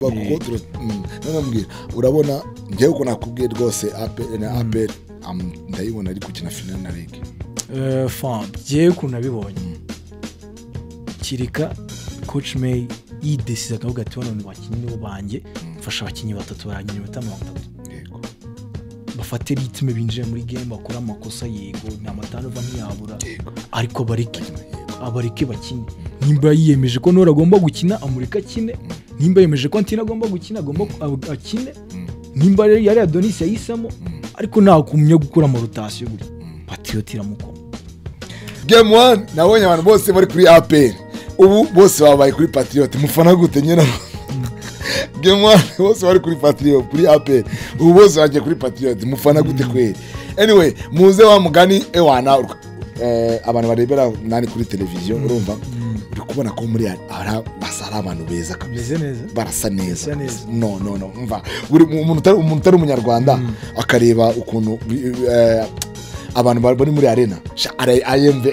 Kuko none urabona ngewe uko nakubwiye rwose APR na APR ndayibona ari gukina final na REG. Fan ngewe ukuntu nabibonye kirika coach May yidesize akavuga ati bano bakinnyi bo banjye mfasha abakinnyi batatu barangije iminota 30. Yego. Bafate ritme binjire muri game bakora amakosa, yego ni amatanu va ntiyabura ariko bareke abareke bakine. Nimba yiyemeje ko Nora agomba gukina amureka akine, nimba yemeje ko Antina agomba gukina agomba akine, nimba yari Adonis yahisemo ariko nta kumenya gukora ama rotation gutya. Patriot iramukoma. Game 1 nabonye abantu bose bari kuri APR, ubu bose babaye kuri Patriot. Mufana gute nyine? Game 1 bose bari kuri Patriot, kuri APR, ubu bose bagiye kuri Patriot. Mufana gute kweri? Anyway, muze wa mugani ewana abantu barebera nani kuri televiziyo, urumva uri kubona ko muri basa ari abantu beza kabisa, barasa neza. No no no, umva umuntu utari umunyarwanda akareba ukuntu abantu bari muri arena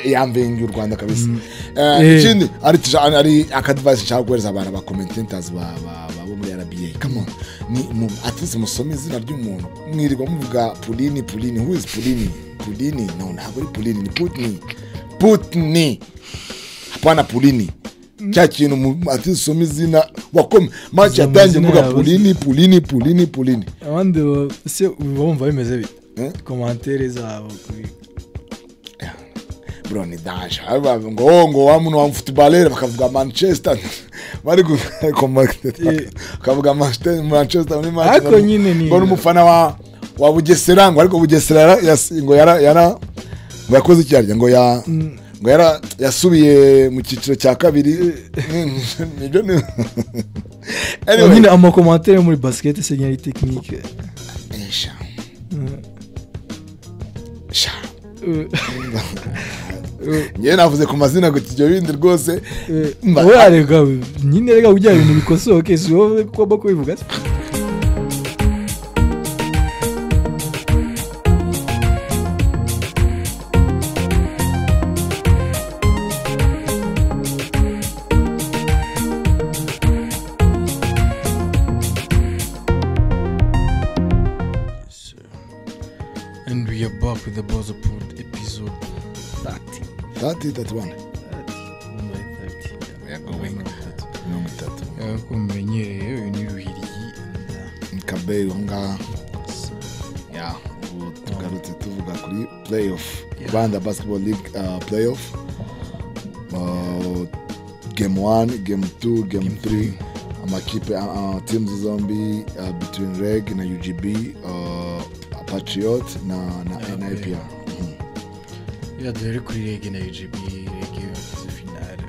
yamvenye u Rwanda kabisa. Ikindi ari akadvice nshaka guhereza abantu ba commentators ba bo muri RBA, come on, ni at least musome izina ry'umuntu. Mwirirwa muvuga Pulini Pulini, who is Pulini? Pulini no, ntabwo ari Pulini, ni Putni. Putni hapana Pulini. Cya kintu at least usome izina wakome match yatangiye muvuga Pulini Pulini Pulini Pulini. Abandi se bumva bimeze bite? Commentaire zabo kuri bro ni danger. Ngo ngo wa muntu wa footballer bakavuga Manchester bari bakavuga Manchester muri match, ariko nyine ni ngo umufana wa Bugesera ngo ariko Bugesera ngo yara ngo yakoze icyarya ngo ya ngo yara yasubiye mu cyiciro cya kabiri nibyo. Anyway nyine ama commentaire muri basket c'est nyari technique. Esha sha njye navuze ku mazina ngo ibyo bindi rwose warega nyine rega ujya ibintu bikosoke si wowe ugomba kubivuga. And we are back with the Buzzer Pod episode 30. 30, 31. 30. We are going. 30. Kumenyereye uyu ni Ruhirigi and Kabeyo nga. Yeah, tugarutse tuvuga kuri playoff. Rwanda Basketball League playoff. Game 1, game 2, game 3. Amakipe teams zombi between REG na UGB, Patriot na NIPR. Ya duhere kuri REG na UGB. REG yageze finale,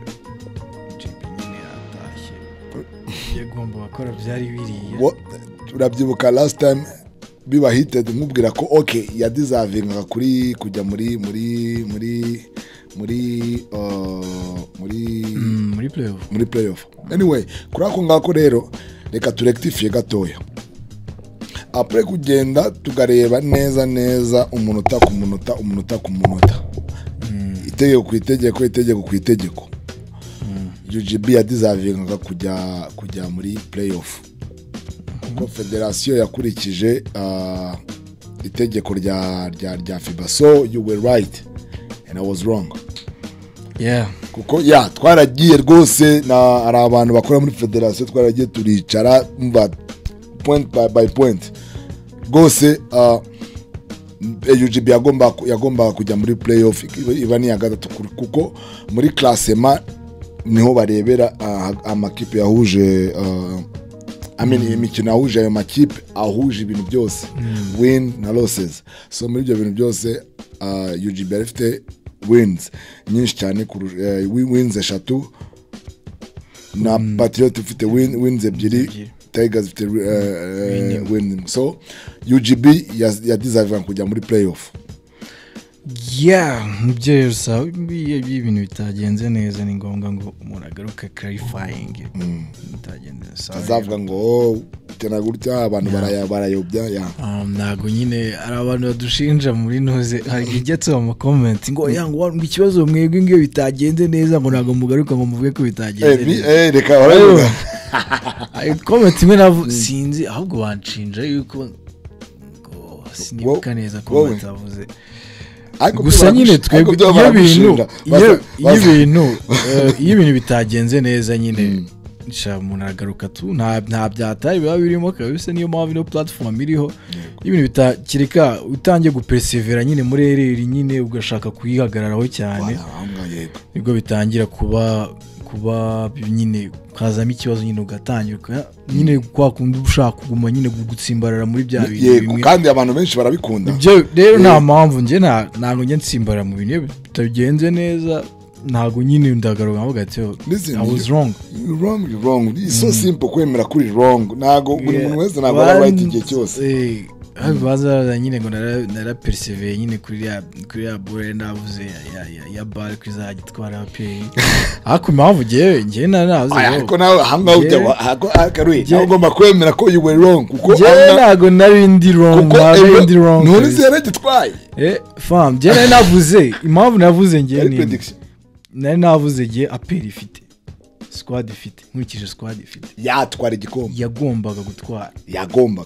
UGB nyine yatashye, yagomba gukora byari biriya. Urabyibuka last time biba hited nkubwira ko okay ya deservinga kuri kujya muri muri muri muri muri muri playoff, muri playoff. Anyway, kuri ako ngako rero reka turectifie gatoya. Apre kugenda tukareba neza neza umunota ku munota, umunota ku munota, itegeko ku itegeko, itegeko ku itegeko, UGB yadeservingaga kujya muri playoff kuko federasiyo yakurikije itegeko rya FIBA. So you were right and I was wrong. Yeah. Kuko ya twaragiye rwose na hari abantu bakora muri federasiyo, twaragiye turicara mva point by point rwose. UGB yagomba kujya muri playoff iba ni ya gatatu kuko muri classement niho barebera amakipe yahuje, I mean imikino yahuje ayo makipe ahuje ibintu byose, win na losses. So muri ibyo bintu byose UGB yari ifite wins nyinshi cyane, wins 3 na Patriot ifite wins 2, Tigers ifite win. So UGB ya deserve kujya muri playoff. Yeah, nibyo gusa ibintu bitagenze neza ni ngombwa ngo umuntu agaruke clarifying. Bitagenze neza azavuga ngo tena gutya abantu barayobya ya. Ntago nyine ari abantu badushinja muri noze hari ijya tso mu comment ngo ya ngo ikibazo mwebwe ngiyo bitagenze neza ngo ntago mugaruka ngo muvuge ko bitagenze neza. Reka baravuga. Comment imwe navu sinzi ahubwo banshinja yuko ngo sinibuka neza comment avuze. Gusa nyine twebwe iyo ibintu bitagenze neza nyine sha umuntu aragaruka tu nta byatari biba birimo kabisa, niyo mpamvu ino platform iriho. Ibintu bitakireka utangiye gupersevera nyine muri error nyine ugashaka kuyihagararaho cyane, nibwo bitangira kuba nyine kazamo ikibazo nyine ugatangira nyine kwa kundi ushaka kuguma nyine gutsimbarara muri bya bintu bimwe, kandi abantu benshi barabikunda. Ibyo rero nta mpamvu nje ntabwo njye nsimbarara mu bintu bitagenze neza, ntabwo nyine ndagaruka nkavuga ati I was wrong. Wrong. It's so simple kwemera kuri wrong. Ntabwo buri muntu wese ntabwo aba right igihe cyose. Bazaza nyine ngo naraperseveye nyine kuri ya bore navuze ya bar kuzagitwara APR. Ariko impamvu ngewe naravuze ariko nawe ahangaha ujya akaruye ugomba kwemera ko you were wrong, kuko ntabwo nari ndi wrong, nari ndi wrong. None se yaragitwaye fam ngewe nari navuze impamvu navuze ngewe ni nari navuze ngewe APR ifite squad ifite, nkurikije squad ifite yatwara igikombe, yagombaga gutwara, yagombaga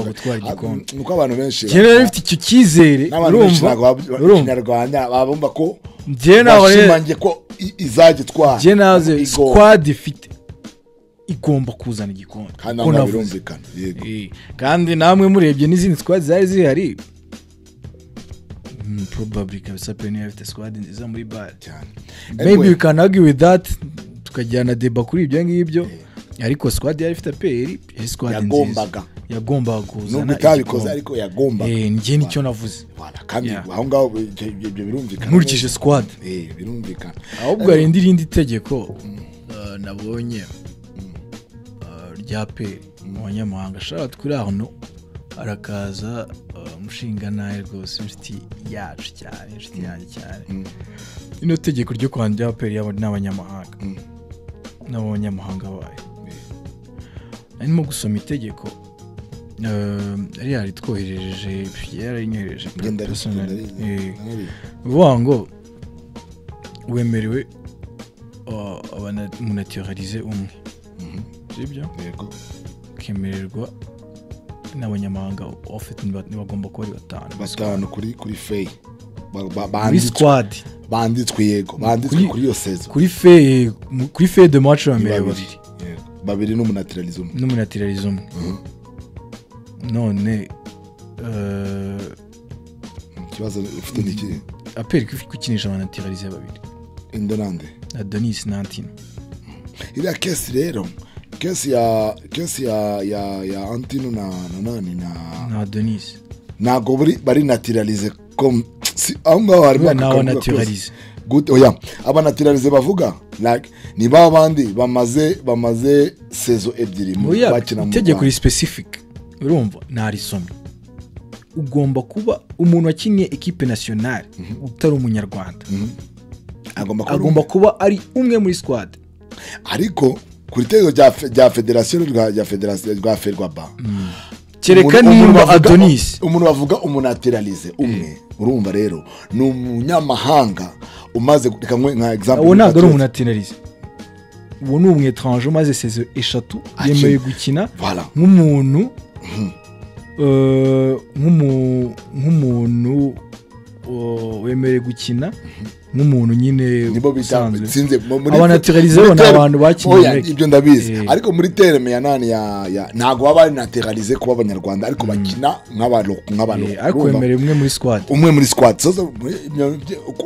gutwara igikombe. Nuko abantu benshi ngewe nari mfite icyo cyizere, urumva Kinyarwanda babumva ko ngewe nashimangiye ko izagitwara. Ngewe naze squad ifite igomba kuzana igikombe, kandi ntabwo birumvikana. Yego, kandi namwe murebye n'izindi squad zari zihari, probably kabisa pe niyo ifite squad nziza muri bar cyane. Maybe we can argue with that, tukajyana deba kuri ibyo ngibyo, ariko squad yari ifite APR yari squad nziza, yagombaga kuzana nubwo itabikoze ariko yagombaga. Njye nicyo navuze, kandi aho ngaho ibyo birumvikana nkurikije squad. Birumvikana. Ahubwo hari irindi tegeko nabonye rya APR mu banyamahanga shaka kuri aho arakaza umushinga nawe rwose inshuti yacu cyane, inshuti yanjye cyane. Ino tegeko ryo kwandika APR n'abanyamahanga n'abanyamahanga bayo, arimo gusoma itegeko yari yaritwoherereje, yarinyohereje uvuga ngo wemerewe umunaturalize umwe, sibyo? Kemererwa n'abanyamahanga ofite ntibagomba kuba ari batanu kuri fey muri squad banditswe, yego banditswe kuri iyo saison, kuri fey de match bamerewe babiri n'umunaturalize umwe, none ikibazo ufite ni iki? APR kukinisha abanaturalize babiri, Indonande Adonis na Antino. Iriya case rero kesi ya Antino na nani na Adonis ntago bari naturalize comme aho ngaho harimo n'abanaturize gute? Oya, abanaturalize bavuga like ni ba bandi bamaze saison ebyiri bakina mu itegeko ri specific, urumva narisomye. Ugomba kuba umuntu wakinnye equipe nationale utari umunyarwanda, agomba kuba ari umwe muri squad. Ariko kuri tego rya federation rya federation rwa Ferwaba kereka nimba Adonis umuntu bavuga umunaturalize umwe, urumva rero ni umunyamahanga umaze reka nka example, uwo ntabwo ari umunaturalize, uwo ni umu étranger umaze saison 3 yemewe gukina nk'umuntu nk'umuntu wemerewe gukina nk'umuntu nyine usanzwe. Abanaturalize bo ni abantu bakinnye ibyo ndabizi, ariko muri terme ya nani ya ntago baba bari naturalize kuba abanyarwanda, ariko bakina nk'abalo ariko wemerewe umwe muri squad, so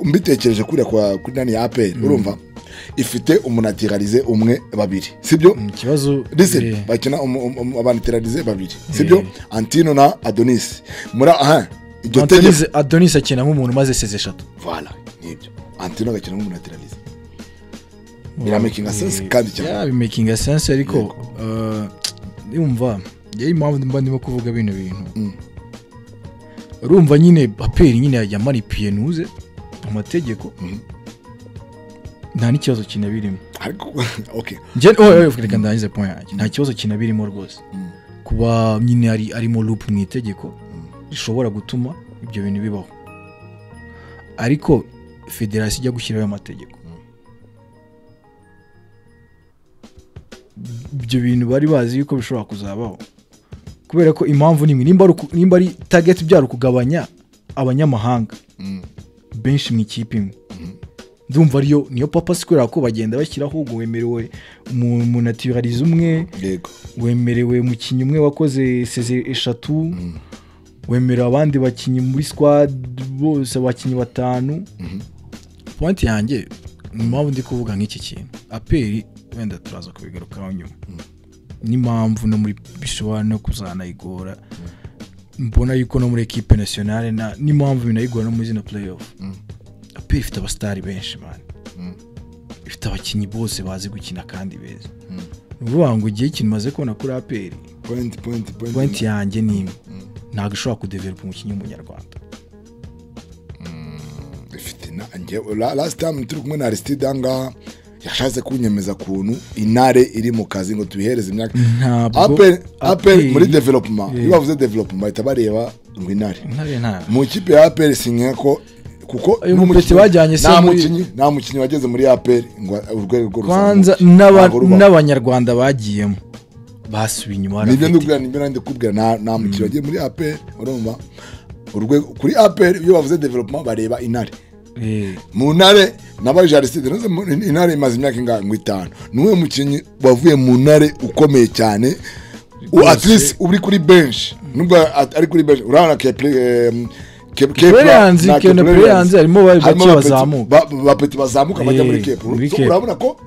mbitekereje kuriya kuri nani ya APR, urumva ifite umunaturalize umwe babiri, sibyo? Ikibazo listen bakina abanaturalize babiri, sibyo? Antino na Adonis muri aha Adonis akina nk'umuntu umaze saison 3, voilà nibyo. Antino agakina nk'umunaturalize, bira making sense kandi cyane, yeah making sense. Ariko yumva yari impamvu mba ndimo kuvuga bino bintu, urumva nyine APR nyine yamanipiye nuze amategeko, nta n'ikibazo kinabirimo. Ariko okay nje reka ndangize point yanjye, nta kibazo kinabirimo rwose kuba nyine arimo loop mu itegeko rishobora gutuma ibyo bintu bibaho, ariko federasiyo ijya gushyiraho amategeko Ibyo bintu bari bazi yuko bishobora kuzabaho, kubera ko impamvu nimwe, nimba ari target byari kugabanya abanyamahanga benshi mu ikipe imwe, ndumva ariyo niyo purpose, kubera ko bagenda bashyiraho ngo wemerewe umu naturalize umwe, wemerewe umukinnyi umwe wakoze saison 3, wemerewe abandi bakinnyi muri squad bose abakinnyi 5. Point yanjye impamvu ndi kuvuga nk'iki kintu, APR wenda turaza kubigarukaho nyuma, n'impamvu no muri bishobora no kuzanayigora, mbona yuko no muri equipe nationale n'impamvu binayigora no muri zino playoff. APR ifite abasitari benshi man, ifite abakinnyi bose bazi gukina kandi beza. Ni ukuvuga ngo igihe ikintu maze kubona kuri APR, point yanjye ni imwe, ntabwo ishobora kudevelopa umukinnyi w'umunyarwanda. Ifite last time turi kumwe na Aristide anga yashatse kunyemeza kuntu Intare iri mu kazi ngo tubihereze imyaka. APR muri development, iyo bavuze development bahita bareba ngo Intare mu kipe ya APR sinye ko kuko nta mukinnyi wageze muri APR ngo urwego rwo kwanza n'abanyarwanda bagiyemo basubiye inyuma. Nibyo ndubwira, nibyo ndikubwira, nta mukinnyi wagiye muri APR, urumva urwego kuri APR iyo bavuze development bareba Intare. Mu Ntare nabaje Aristide, Intare imaze imyaka ingahe? Ngo 5. Niwe mukinnyi wavuye mu Ntare ukomeye cyane, at least uri kuri bench, nubwo ari kuri bench urabona Kepler harimo bazamuka, bapeti bazamuka bajya muri Kepler. Urabona ko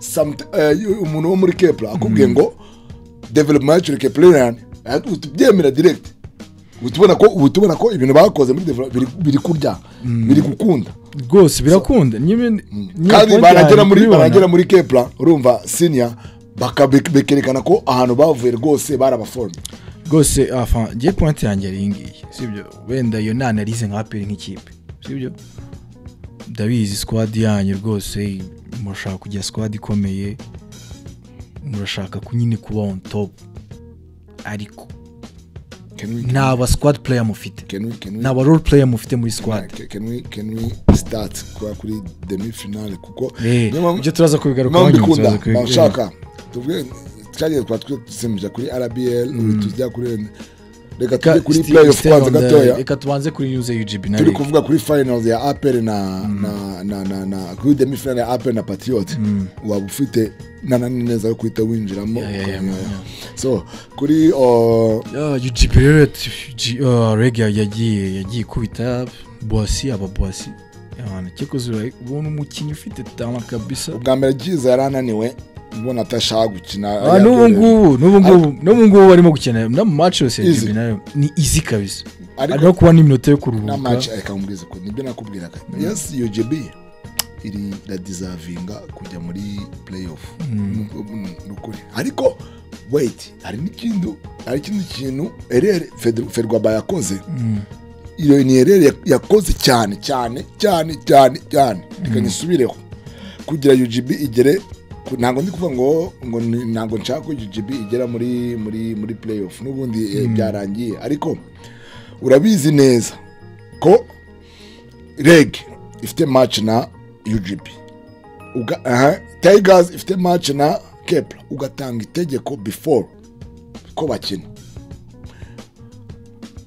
umuntu wo muri Kepler akubwiye ngo development yacu Kepler utubyemera direct, utubona ko ibintu bakoze muri biri kurya, biri gukunda rwose, birakunda. Kandi baragera muri Kepler, urumva senior bakabekerekana ko ahantu bavuye rwose barabaforme rwose. Enfin ngiye point yanjye ari ngiyi, sibyo? Wenda iyo na analyse nka APR nk'ikipe, sibyo? Ndabizi squad yanyu rwose murashaka kujya squad ikomeye, murashaka kunyine kuba on top, ariko nta squad player mufite, nta role player mufite muri squad. Can we start kuri demi finale kuko ibyo turaza kubigarukaho nyuma. Bashaka tuvuge twagiye twatsimja kuri RBL, tujya kuri reka tujye kuri playoff kwanza gatoya, reka tubanze kuri news ya UGB na turi kuvuga kuri finals ya APR na na na na kuri demi finale ya APR na Patriot, waba ufite nanani neza yo kuhita winjiramo. So kuri UGB rero Reg yagiye kubita Boissy, aba Boissy yana cyekoze ubona umukinnyi ufite talent kabisa. Ubwa mbere Giza yarananiwe ubona atashaka gukina, n'ubu ngubu barimo gukina na match yose ya UGB nayo ni easy kabisa, ariko kuba n'iminota yo kuruhuka na match. Reka nkubwize ko nibyo nakubwiraga, yes UGB iri la deservinga kujya muri playoff nukuri, ariko wait hari n'ikindi kintu erreur Ferwaba yakoze. Iyo ni erreur yakoze cyane cyane cyane cyane cyane, reka nyisubireho kugira UGB igere. Ntabwo ndi kuvuga ngo ntabwo nshaka ko UGB igera muri muri muri playoff n'ubundi byarangiye, ariko urabizi neza ko Reg ifite match na UGB, Tigers ifite match na Kepler, ugatanga itegeko before ko bakina.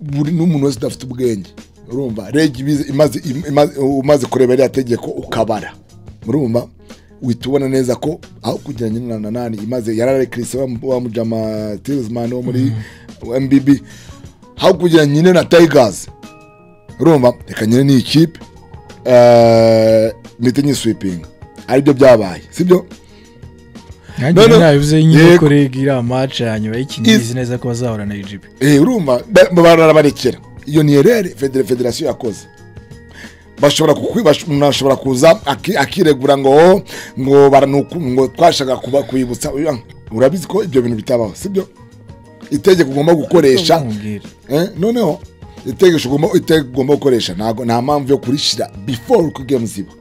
Buri n'umuntu wese udafite ubwenge urumva Reg umaze kureba iriya tegeko ukabara, murumva uhita ubona neza ko aho kugira nyina na nani imaze yarare Chris wa mujama Tilsman wo muri MBB, aho kugira nyine na Tigers, urumva reka nyine ni ikipe mite nyi sweeping, aribyo byabaye, sibyo? Nanjye nabivuze nyine ko Reg ira match yanyu bayikinyize neza ko bazahora na UGB. Urumva barabarekera. Iyo ni erreur federation yakoze. Bashobora kukwibashobora kuza akiregura ngo baranuku ngo twashaka kuba kwibutsa. Urabizi ko ibyo bintu bitabaho, sibyo? Itegeko ugomba gukoresha noneho itegeko ugomba gukoresha ntago nta mpamvu yo kurishira before ku game ziba.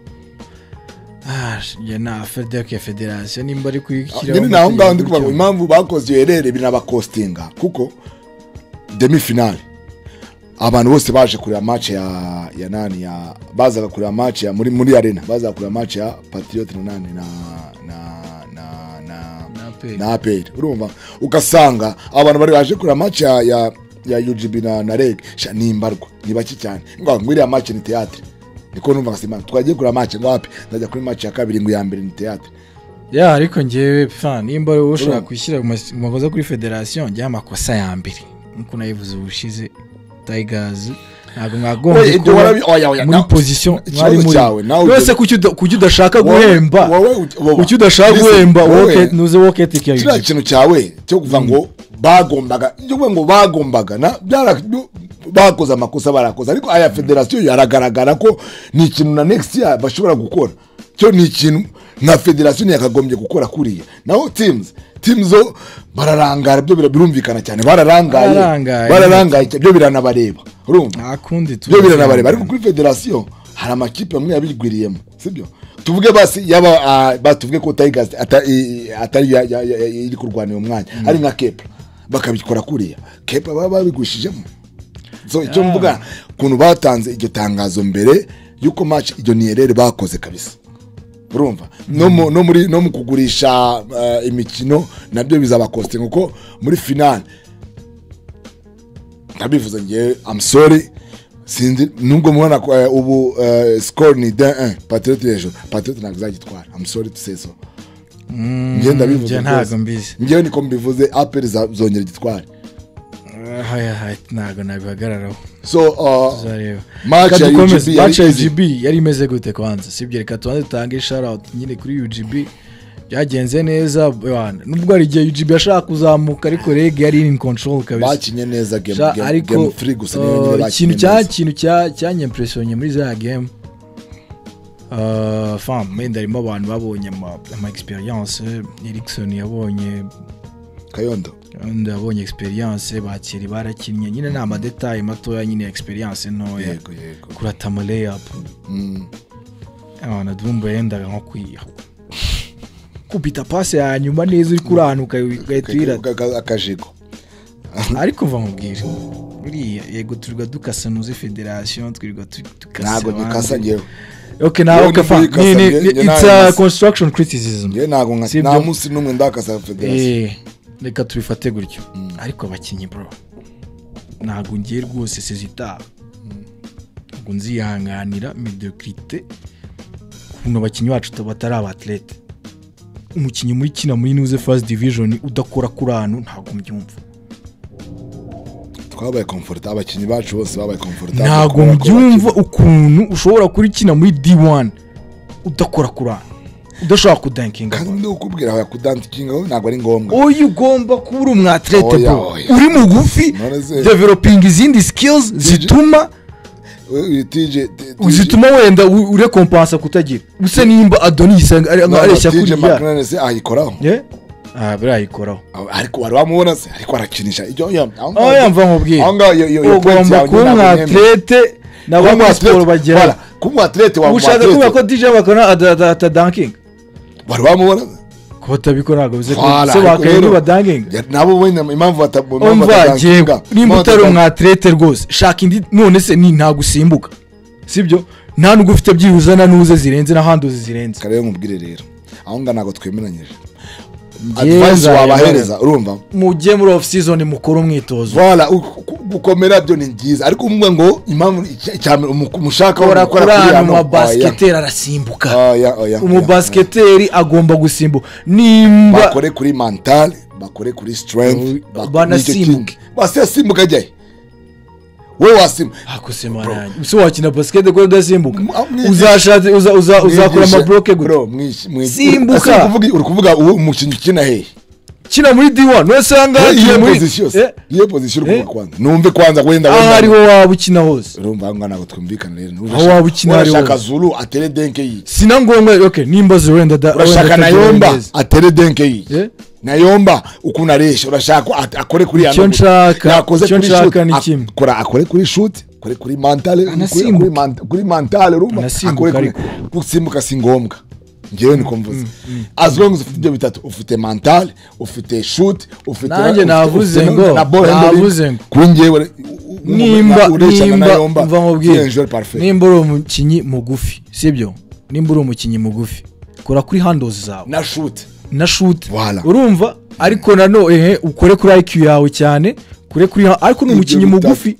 Ya na Fedec ya federation nimba ari kuyikira nyine naho ngaho ndi kuvuga impamvu bakoze iyo erreur binabakostinga, kuko demi finale abantu bose baje kureba match ya nani ya bazaga kureba match ya muri arena, bazaga kureba match ya Patriot na nani na na na na Na APR, urumva ugasanga abantu bari baje kureba match ya UGB na REG ni imbarwa, ni bake cyane. Ngo ngwiriya match ni theatre, niko numva ngasimana twagiye kureba match ngo wapi, ndajya kuri match ya kabiri ngo ya mbere ni theatre. Ya ariko ngewe fan nimba ushobora kwishyira makosa kuri federation, njya amakosa ya mbere nkuko nayivuze ubushize, Tigers ntabwo mwagombye kuba muri position mwari muri wese. Kuki udashaka guhemba, kuki udashaka guhemba nuze woke ethic ya UGB kintu cyawe cyo kuva ngo bagombaga, cyo ngo bagombaga na bakoze amakosa barakoze, ariko aya federation yaragaragara ko ni ikintu na next year bashobora gukora, cyo ni ikintu nka federation yakagombye gukora kuriya. Naho teams zo bararangara, byo birumvikana cyane, bararangaye byo biranabareba, urumva byo biranabareba. Ariko kuri federation hari amakipe amwe yabigwiriyemo, sibyo? Tuvuge basi yaba batuvuge ko Tigers atari iri kurwana uyu mwanya, ari nka Kepler bakabikora kuriya, Kepler baba babigushijemo. So icyo mvuga kuntu batanze iryo tangazo mbere yuko match iryo ni erreur bakoze kabisa, urumva no muri no mu kugurisha imikino nabyo bizabakostinga, kuko muri final ndabivuze ngiye, I'm sorry, sinzi nubwo mubona ubu score ni 1-1 Patriot hejuru, Patriot ntabwo izagitwara, I'm sorry to say so. Ngiye ndabivuze ntabwo mbizi, ngiye niko mbivuze, APR zongera igitware. Ntabwo nabihagararaho. So match ya UGB yari imeze gute kwanza, sibyo? Reka tubanze dutange shout out nyine kuri UGB, byagenze neza nubwo hari igihe UGB yashaka kuzamuka ariko REG yari in control kabisa, bakinye neza game 3 gusa niyo nyine bakinye. Ikintu cyanyimpressionye muri za game fam wenda harimo abantu babonye ama experience, Erickson yabonye Kayondo yabonye experience, bakiri barakinnye nyine nta madetail matoya nyine experience ntoya, yego kuratama layup abana dumba yendaga nko kwiha kubita passe ya nyuma neza uri kuranuka ugahita akajigo. Ariko mva nkubwire buriya yego turirwa dukasa nuze federation, twirirwa dukasa, ntago dukasa ngewe. Okay, now okay fine, it's a construction criticism. Ngewe ntago nta munsi n'umwe ndakasa federation, reka tubifate gutyo. Ariko abakinnyi bro ntago ngiye rwose sezita ngo nzihanganira mediocrité kuno abakinnyi bacu batari abathlete. Umukinnyi muri kina muri nuze first division udakora kurano ntago mbyumva. Twabaye comfortable, abakinnyi bacu bose babaye comfortable, ntago mbyumva ukuntu ushobora kuri kina muri D1 udakora kurano, udashobora kudankinga. Kandi ukubwira aho kudankinga ntabwo ari ngombwa, oya ugomba kuba uri umwatlete bro, uri mugufi, developing izindi skills zituma zituma wenda urekompansa kutagira use nimba Adonis areshya kuri ya se ayikoraho birayikoraho, ariko wari wamubona se ariko arakinisha ibyo oya mva nkubwire, ugomba kuba umwatlete nabo muri siporo bagera kuba atlete wa ushaka kuvuga ko DJ bakora atadanking, wari wamubona ko batabikora ntabwo bize ko se bakaye badanking nabo wenda impamvu batadankinga, nimba utari umwatlete rwose shaka indi. None se ni nta gusimbuka, sibyo? Nta nubwo ufite byibuza na nuze zirenze na handuze zirenze. Kare nkubwire rero aho nga ntabwo twemeranyije advice wabahereza, urumva mujye muri off season mukora umwitozo, voilà gukomera byo ni byiza, ariko umwe ngo impamvu umushaka wo gukora kuri ano basketeri arasimbuka, umubasketeri agomba gusimbuka, nimba bakore kuri mental, bakore kuri strength, banasimbuke basisimbuka jye wowe wasimba akusema nanjye uso wakina basket ko udasimbuka uzashatse uzakora ama block bro, simbuka. Uri kuvuga umukinnyi ukina hehe? Kina muri D1 no sanga iyo position iyo position uri kuvuga kwanza numve kwanza wenda wenda ariho waba ukina hose, urumva ngo ntabwo twumvikana rero, aho waba ukina ariho urashaka Zulu atere denke yi sina ngombwa. Okay nimba Zulu wenda da urashaka Nayomba atere denke yi Nayomba ukuntu aresha urashaka akore kuri ya yakoze kuri shoot, akora akore kuri shoot, akore kuri mentale, kuri mentale urumva akore kuri gusimbuka si ngombwa. Ngewe niko mvuze as long as ufite ibyo bitatu, ufite mental, ufite shoot, ufite nanjye navuze ngo navuze ngo kuri ngewe nimba mva nkubwire, nimba uri umukinnyi mugufi, sibyo? Nimba uri umukinnyi mugufi kora kuri handles zawe na shoot Na shoot. Voilà. Urumva, ariko nano ukore kuri IQ yawe cyane, kure kuri, ariko ni umukinnyi mugufi.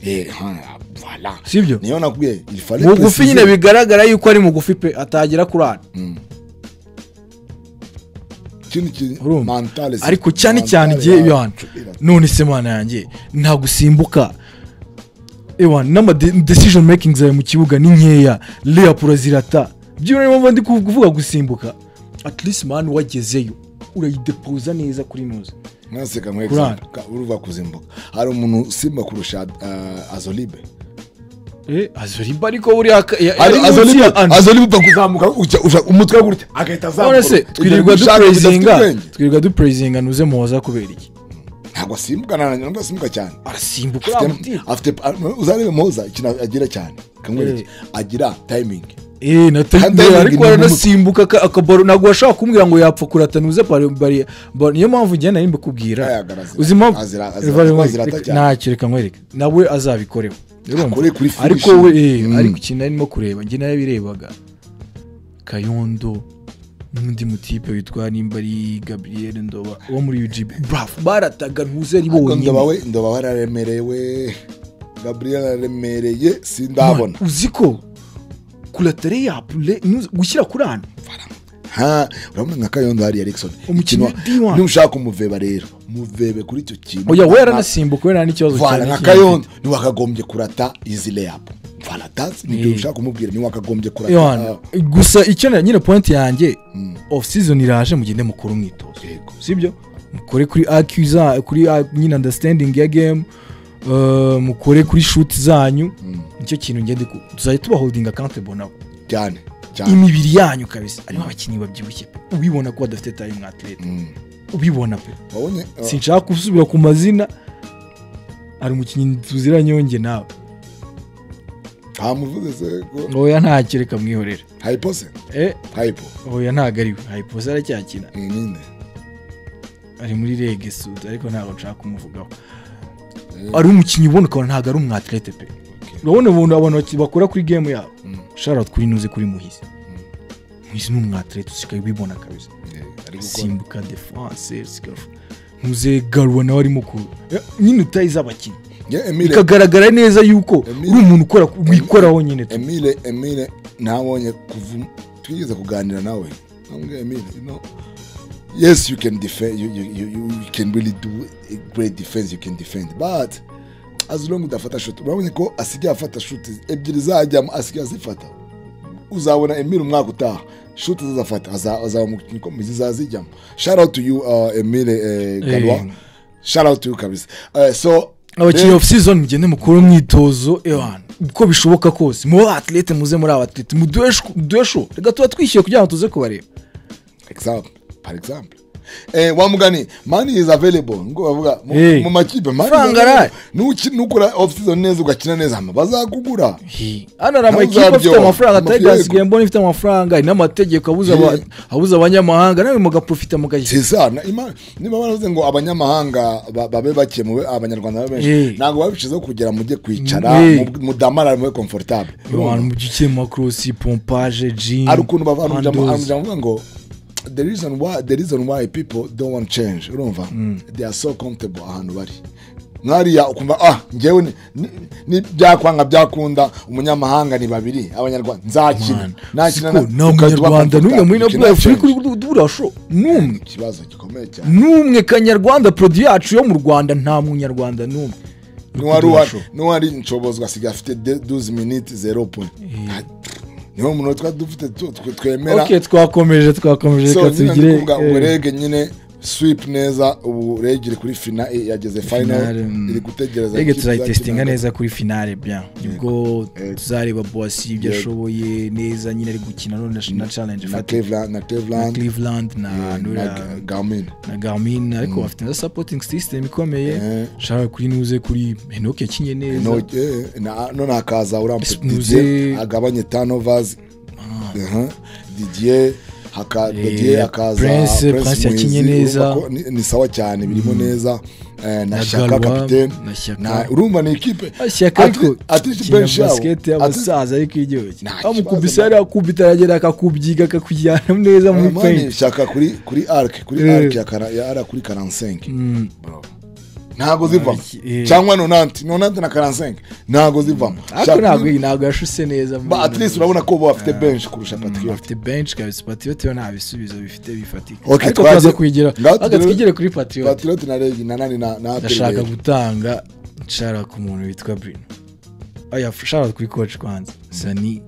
Voilà. Sibyo? Niyo nakubwiye, il fallait mugufi nyine bigaragara yuko ari mugufi pe, atagera kuri ana. Mentale. Ariko cyane cyane igihe Yohana, none se mana yanjye nta gusimbuka. Ewan, n'ama decision making zawe mu kibuga ni nkeya, layup urazirata. Byibura niyo mpamvu ndi kuvuga gusimbuka. At least man wagezeyo urayidepoza neza kuri noze. Mwaseka mwe example, uruva kuzimbuka. Hari umuntu simba kurusha Azolibe. Azolibe ariko buri Azolibe kuzamuka umutwe gutya agahita azamuka. None se twirirwa dupraisinga nuze Muhoza kubera iki? Ntabwo asimbuka, ntabwo asimbuka cyane. Arasimbuka afite uzarebe Muhoza ikintu agira cyane. Kamwereke agira timing. Na timing ariko aranasimbuka akabaro, ntabwo washaka kumbwira ngo yapfa kurata nuze bari. Niyo mpamvu njye nari mbikubwira. Uzi impamvu ntacyo, reka nkwereke nawe azabikoreho. Ariko we ariko ikintu narimo kureba njye narabirebaga, Kayondo n'undi mutipe witwa nimba ari Gabriel Ndoba wo muri UGB, bravo, barataga ntuze ari bonyine. Ndoba wararemerewe, Gabriel araremereye sindabona. Uzi ko kuratere yapule gushyira kuri hano. Ha, urabona nka Kayondo hari Erickson. Umukino nushaka umuveba rero, muvebe kuri icyo kintu. Oya we yaranasimbuka, we nta n'ikibazo cyane. Nka Kayondo ni wakagombye kurata izi layup. Voilà, that's nibyo ushaka kumubwira, ni wakagombye kurata. Gusa icyo nyine point yanjye, off season iraje, mugende mukore umwitozo. Sibyo? Mukore kuri IQ za, kuri nyine understanding ya game, mukore kuri shoot zanyu. Nicyo kintu ngende tuzajya tuba holding accountable nabo. Cyane. Imibiri yanyu kabisa. Arimo abakinnyi babyibushye pe, ubibona ko badafite time athlete. Ubibona pe. Sinshaka gusubira ku mazina, ari umukinnyi tuziranye yonge nawe. Ntamuvuze se ko. Oya ntacyo, reka mwihorere. Hypo se? Hypo. Oya ntago ari we. Hypo se aracyakina. Ninde? Ari muri Reg Sud, ariko ntabwo nshaka kumuvugaho. Ari umukinnyi ubona ukabona ntago ari umwatlete pe. Urabona ubuntu abantu bakora kuri game yabo. Shout out kuri Nuze, kuri Muhizi. Muhizi ni umwatlete usigaye ubibona kabisa. Simbuka defense, Nuze Garwa nawe arimo ku nyine utayiza abakinnyi. Bikagaragara neza yuko uri umuntu ukora wikoraho nyine. Emile nabonye kuva twigeze kuganira nawe. Namubwiye Emile, you know, yes you can defend, you can really do a great defense, you can defend, but as long udafata shot, urabonye ko asigaye afata shot ebyiri zajya asigaye azifata. Uzabona Emile umwaka utaha shot azafata, azaba mu komezi zazijyamo. Shout out to you Emile Galwa. Shout out to you kabisa. So abakinnyi off season mugende mukore umwitozo ewana uko bishoboka kose, mu athlete muze muri abathlete muduhe show, reka tuba twishyuye kugira ngo tuze kubareba. Example, par exemple. Wa mugani, money is available. Ngo bavuga mu makipe money. Nukora off season neza ugakina neza bazakugura. Hano hari amakipe afite amafaranga, Tigers Gambon ifite amafaranga, n'amategeko abuza abanyamahanga, nawe mugaprofita mugashya. C'est ça, niba baravuze ngo abanyamahanga babe bake mu abanyarwanda babe benshi, ntabwo babishizeho kugira mujye kwicara mudamara mube comfortable. Abantu mubyukiye mu cross, pompage, gym. Ari ukuntu bavana umujya ngo the reason why people don't want change, urumva, they are so comfortable ahantu bari. Mwariya ukumva ngewe ni byakwanga byakunda, umunyamahanga ni babiri, abanyarwanda nzakina nakina na umunyarwanda n'umwe muri no Africa uri show n'umwe. Ikibazo gikomeye cyane n'umwe kanyarwanda produit yacu yo mu Rwanda nta munyarwanda n'umwe. N'uwari nshobozwa asigaye afite 12 minutes 0 point. Niho umuntu twa dufite twemera. Okay, twakomeje reka tugire urege nyine sweep neza ubu rege iri kuri finale, yageze final, iri gutegereza rege tuzayitestinga neza kuri finale bien, nibwo tuzareba Boissy ibyo ashoboye neza nyine ari gukina none na challenge na Cleveland na Garmin ariko bafite na supporting system ikomeye. Shaka kuri Nuze kuri Enoch yakinye neza, none hakaza urampe Didier agabanye turnovers, Didier Didier akaza Prince yakinye neza, ni sawa cyane birimo neza. na Shaka kapitene na Shyaka. Na urumva ni ikipe Shyaka ariko at least kina bench yabo basket y'abasaza ariko iryoshye. Nta kibazo, Amukubise hariya akubita aragera akakubyiga akakujyana neza muri Man, paint. Shaka kuri arc kuri arc ya ara kuri 45 bro, ntago zivamo. Cyangwa 90 na 45 ntago zivamo. Ariko Shaka ntabwo yashuse neza muri Ba at least urabona ko bo bafite bench kurusha Patriot. Bafite bench kabisa. Patriot yo nta bisubizo bifite bifatika. Okay, Ariko turaza kuyigira. Ngaho Ariko twigire kuri Patriot. Patriot na Regi na nani na APR. Ndashaka Regi. gutanga nshara ku muntu witwa Bruno. Aya shara kuri coach kwanza. Sani,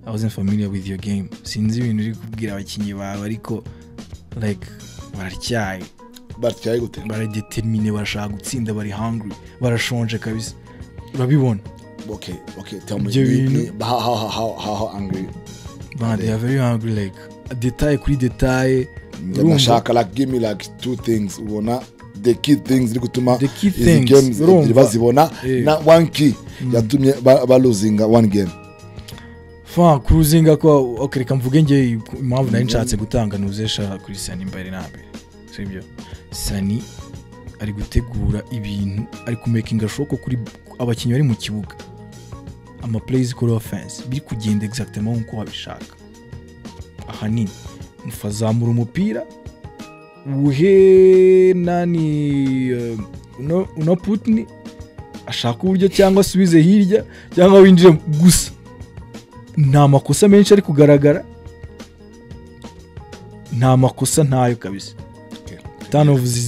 I wasn't familiar with your game. Sinzi ibintu uri kubwira abakinnyi bawe ariko like bararyaye, Batyaye gute? Baradetermine, barashaka gutsinda, bari hungry, barashonje kabisa. Urabibona. Okay, tell me. Ibyo bintu- How angry? Ba, they are very hungry, like detail kuri detail. Urumva? Ndashaka like give me like two things ubona the key things iri gutuma The key izi things, games urumva? ebyiri bazibona na one key yatumye balosinga one game. Fa kuruzinga ko okay, reka mvuge nge impamvu nari nshatse gutanga nuzesha kuri Sani mbere na mbere, sibyo? Sani ari gutegura ibintu, ari kumakinga sure ko kuri abakinnyi bari mu kibuga ama plays kuri offense biri kugenda exactement nkuko babishaka. Ahanini mfazamura umupira uhe nani uno Putni ashaka uburyo cyangwa asubize hirya cyangwa winjire, gusa nta makosa menshi ari kugaragara, nta makosa ntayo kabisa.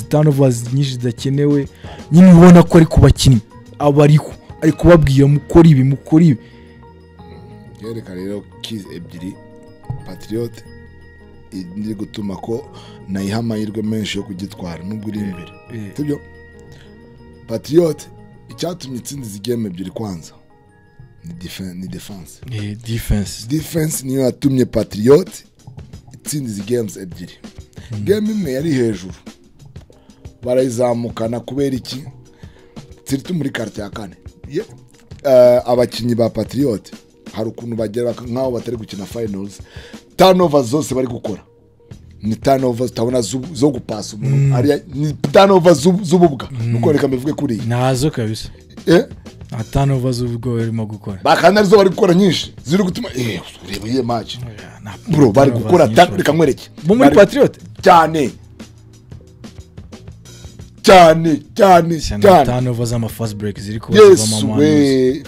Turnovers nyinshi zidakenewe nyine, ubona ko ari ku bakinnyi aba ariho ari kubabwira mukora ibi, mukora ibi. Yereka rero keys ebyiri Patriot iri gutuma ko nayiha amahirwe menshi yo kugitwara nubwo iri imbere, sibyo? Patriot icyatumye itsinda izi game ebyiri kwanza ni defense. Defense. Defense niyo yatumye Patriot itsinda izi games ebyiri. Game imwe yari hejuru barayizamukana kubera iki? Surtout muri quarter ya kane. Abakinnyi ba Patriot hari ukuntu bagera nk'aho batari gukina finals. Turnover zose bari gukora ni turnover utabona zo gupasa umuntu. Ariya ni turnover z'ububwa, nuko reka mbivuge kuriya. Nazo kabisa. Nta turnover z'ubwo barimo gukora. Bakandi arizo bari gukora nyinshi ziri gutuma ureba iyihe match Nta bro bari turnovers gukora nyinshi reka nkwereke. Bo muri Patriot Cyane cyane cyane nta cyane. Turnover z'ama fast break ziri kuba Yes zivamo. We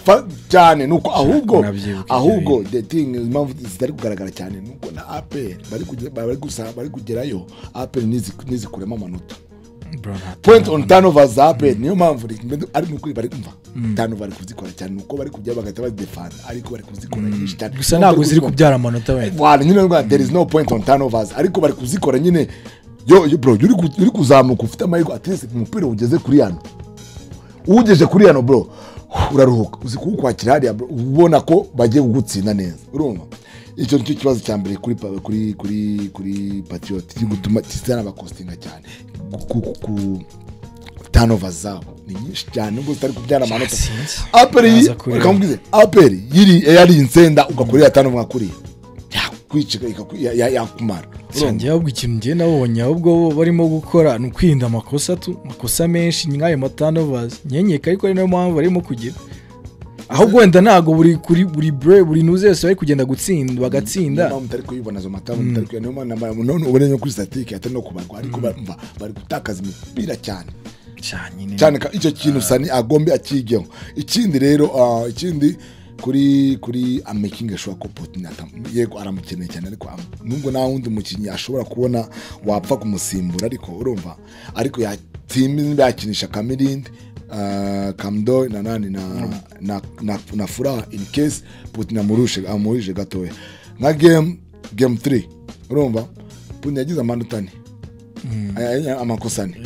cyane nuko ahubwo Nabyibuka ibyo ahubwo bintu. The thing, impamvu zitari kugaragara cyane nuko na APR bari kugera bari gusa bari kugerayo, APR nizikuremo amanota. Bro, nta Point on turnover za APR, niyo mpamvu ari nukuri bari kumva turnover bari kuzikora cyane, nuko bari kujya bagahita bazidefanda, ariko bari kuzikora nyinshi cyane. Gusa ntabwo ziri kubyara amanota wenda. Voilà, nyine ngo there is no point on turnovers, ariko bari kuzikora nyine. Yo bro, uri kuzamuka ufite amahirwe, at least umupira ugeze kuri hano, ugeje kuri hano bro uraruhuka, uzi kuwukwakira hariya bro, ubona ko bagiye kugutsinda neza. Urumva icyo nicyo kibazo cya mbere kuri kuri Patriot kiri gutuma kizanabacostinga cyane ku turnover zabo ni nyinshi cyane nubwo zitari kubyara amanota. Sinzi. APR Naza kureba. Reka nkubwize, APR yiri yari insenda ugakorera turnover nka kuriya yakwica yakumara. Njye ahubwo ikintu njye nabonye ahubwo bo barimo gukora ni ukwirinda amakosa tu, amakosa menshi nk'ayo ma turnovers nyenyeka, ariko ari nayo mpamvu barimo kugira. Ahubwo wenda ntabwo buri kuri buri bre buri nuze yose bari kugenda gutsinda bagatsinda. Niyo mpamvu mutari kuyibona izo mata mutari kuyibona, niyo mpamvu none ubone no kuri statistique atari no kubarwa, ariko bari gutakaza imipira cyane. Cyane nyine. Cyane icyo kintu Sani agombe akigeho. Ikindi rero ikindi kuri amaking sure ko Putin yego aramukeneye cyane, ariko nubwo nta wundi mukinnyi ashobora kubona wapfa kumusimbura, ariko urumva ariko yatsimba yakinisha Kamirindi, Kamdo na nani na Furaha in case Putin amurushe gatoya nka game 3. Urumva Putin yagize amanota ane. Amakosa ane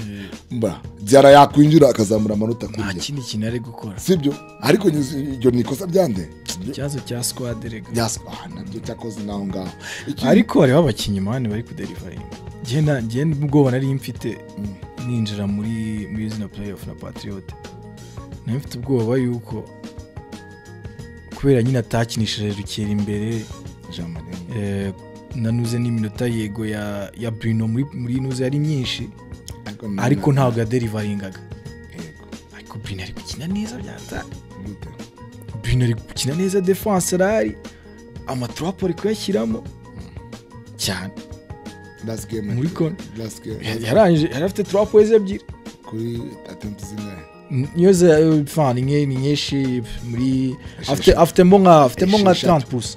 mba Diarra yakwinjira akazamura amanota Nta kurya. kindi kintu ari gukora. Sibyo, ariko iryo ni ikosa ryande? Ikibazo cya squad rega. Nabyo cyakoze naho ngaho Ariko hariho abakinnyi man bari kuderivaringa. Njye ubwoba nari mfite ninjira muri zino playoff na Patriot, nari mfite ubwoba yuko kubera nyine atakinishije Rukera imbere, Jean Marie. Nanuze n'iminota yego ya Bruno muri nuze yari myinshi, ariko ntabwo yaderivaringaga. Ko Bruno ari gukina neza byatari. Bruno ari gukina neza, defense arahari, amatrapo ari kuyashyiramo cyane. Last game muri kona last game yarangije yari afite 3 points ebyiri kuri attempt zingahe? Niyo fan ni nyinshi muri afite nka 30%,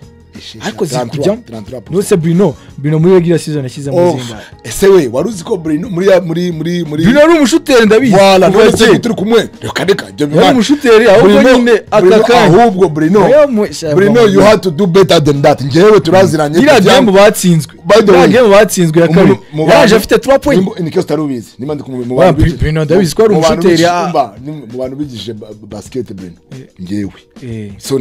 ariko zikujyamo. Nose Bruno muri regular season yashyizemo zingahe? Ese we wari uzi ko Bruno muri Bruno ari umushuteri, ndabizi. Voilà, none turi kumwe, reka reka ibyo bimana ari umushuteri, ahubwo nyine aka ahubwo Bruno you had to do better than that. Njyewe turaziranye. Iriya game batsinzwe, iriya game batsinzwe ya kabiri yaje afite 3 points. Ni cyo utarubizi, nimba ndi kumwe mu bantu Bruno ndabizi ko ari umushuteri, mu bantu bigishije basket Bruno njyewe. So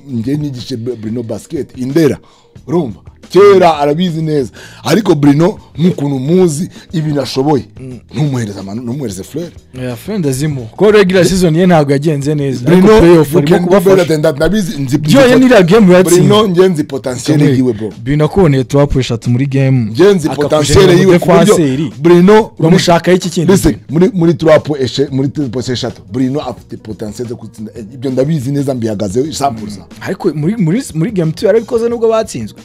njye nigishije Bruno basket indera, urumva kera arabizi neza. Ariko Bruno nk'ukuntu muzi ibintu ashoboye, ntumuhereze amano, ntumuhereze fleur. Ya friend azimu ko regular season ye ntabwo yagenze neza, ariko playoff arimo kubafasha. Ndabizi nzi byo ni game yatsinze Bruno, nge nzi potentiel yiwe bro. Bruno akuboneye 3 eshatu muri game, nge nzi potentiel yiwe ku buryo Bruno uramushaka iki kindi. Listen, muri 3 muri 3 eshatu Bruno afite potentiel zo gutsinda, ibyo ndabizi neza, mbihagazeho 100%. Ariko muri game 2 yarabikoze nubwo batsinzwe,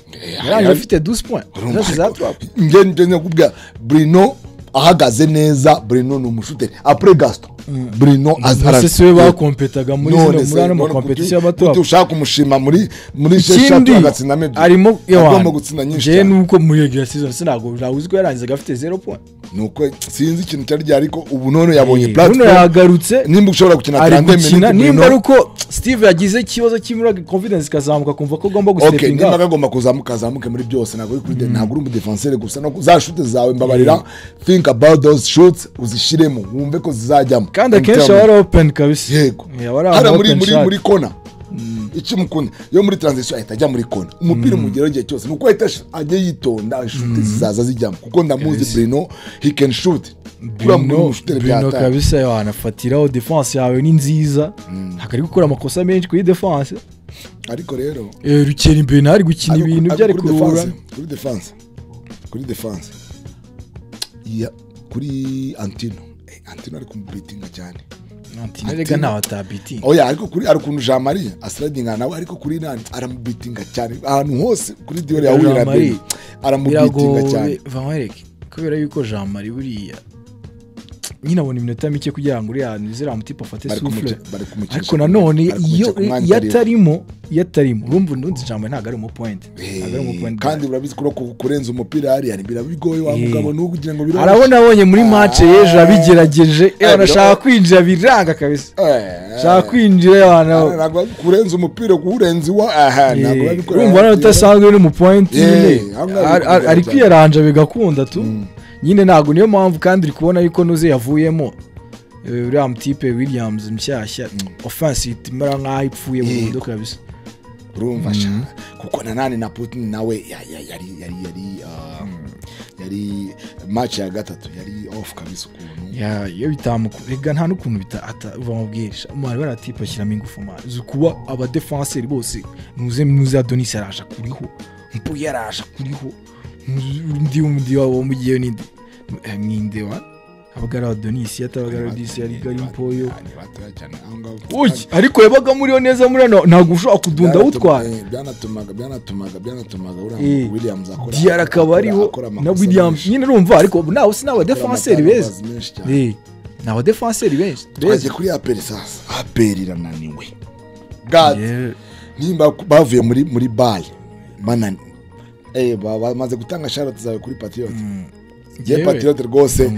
yarangije afite 12 points za 3. Nge nakubwira Bruno ahagaze neza, Bruno ni umushuteri après Gaston. Bruno azara se bakompetaga muri zino muri ano makompetisiyo y'abato. Ushaka kumushima muri eshatu agatsinda ebyiri, arimo agomba gutsinda nyinshi cyane. Nuko muri regular season sinago uzi ko yarangizaga afite 0 point, nuko sinzi ikintu cyari ryari, ariko ubu none yabonye platform, Bruno yagarutse. Nimba ushobora gukina 30 minutes, nimba ari uko Steve yagize ikibazo cy'imura confidence ikazamuka kumva ko agomba gustepinga. Okay, nimba agomba kuzamuka azamuke muri byose, ntabwo uri kuri ntabwo uri umudefenseur gusa, no za shoot zawe mbabarira, think about those shoots uzishiremo wumve ko zizajyamo. Kandi akenshi aba ari open kabisa. Yego, hara muri kona ikimukunda yo muri transition ahita ajya muri kona, umupira umugeraho igihe cyose, nuko ahita ajya yitonda, shoot zizaza zijyamo, kuko ndamuzi Bruno he can shoot. Bruno kabisa yanafatiraho defense yawe ni nziza, ntabwo ari gukora amakosa menshi kuri defense. Ariko rero rukera imbere ntari gukina ibintu byari kurura kuri defense ya kuri Antino. Antino ari kumubitinga cyane. Antino rega ntawe atabitinga. Oya, ariko kuri ari ukuntu Jean Marie asradinga nawe, ariko kuri nani aramubitinga cyane ahantu hose kuri Dior yahurira Marie aramubitinga cyane. Vamereke kubera yuko Jean Marie buriya nyine abona iminota mike kugira ngo uriya nizera mutipe afate souffle, ariko nanone iyo yatarimo urumva ndundi Jean Marie ntabwo ari mu point, kandi urabizi ko kurenza umupira hari ari birabigoye wa mugabo nukugira ngo biro. Arabona abonye muri match y'ejo abigerageje, arashaka kwinjira biranga kabisa, shaka kwinjira yana ntabwo kurenza umupira kurenza wa aha ntabwo babikora. Urumva nawe utasanzwe uri mu point nyine ari kwiyaranja bigakunda tu nyine, ntabwo niyo mpamvu kandi uri kubona yuko nuze yavuyemo uriya mutipe Williams mushyashya, offense imera nkaho ipfuye burundu kabisa. Urumva sha kuko nanani na Putin nawe yari match ya gatatu yari off kabisa ukuntu ya iyo bitamukurega nta n'ukuntu uva mubwirisha umwana baratipa ashyiramo ingufu mwana kuba aba defenseur bose nuze Adonis araje kuriho, Mpuye araje kuriho, ndi wabo mugiye ninde ninde wa abagara Adonis yatabagara Adonis yari gari Mpoyo ariko yabaga muri neza muri ntabwo ushobora kudunda utwara. Byanatumaga uriya Williams akora Diarra akaba ariho na Williams nyine urumva, ariko nawe sinaba defenseur beza, naba defenseur benshi. Twaje kuri APR sasa, APR irananiwe God nimba bavuye muri BAL banani bamaze gutanga shout zawe kuri Patriot. Ye Patriot rwose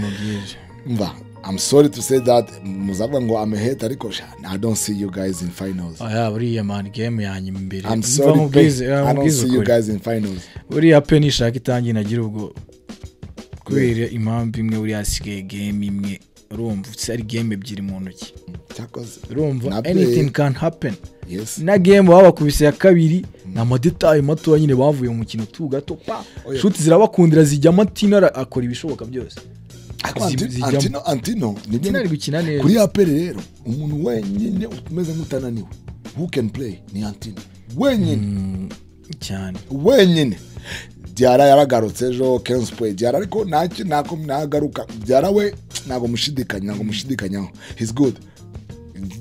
mva, I'm sorry to say that muzavuga ngo I'm a hater, ariko I don't see you guys in finals. Oya buriya man game yanyu imbere. I'm sorry, I don't see you guys in finals. Buriya pe nishaka itangiye nagira ubwo kubera impamvu imwe buriya asigaye game imwe, urumva ari game ebyiri mu ntoki. Urumva anything can happen. Yes. Na game babakubise ya kabiri na amadetail mato nyine bavuye mu mukino tu gato pa shoot zirabakundira zijyamo, Antino akora ibishoboka byose. Antino nibyo ari gukina neza kuri APR rero, umuntu wenyine umeze nk'utananiwe who can play ni Antino wenyine cyane wenyine. Diarra yaragarutse ejo 15 points Diarra, ariko ntacyo nako nagaruka Diarra we ntago mushidikanyaho, he's good.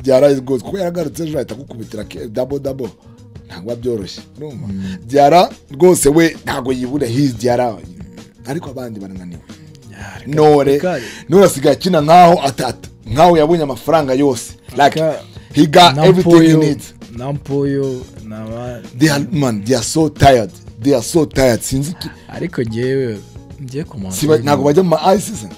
Diarra is good kuko yaragarutse ejo ahita akukubitira double double, ntabwo byoroshye. Urumva Diarra rwose we ntabwo yibura, he's Diarra, ariko abandi barananiwe. Nore asigaye akina nkaho atata, nkaho yabonye amafaranga yose, like he got everything he needs. Nampoyo naba they are, man, they are so tired, they are so tired. Sinzi ariko ngewe ngiye komanda ntabwo bajya mu ma season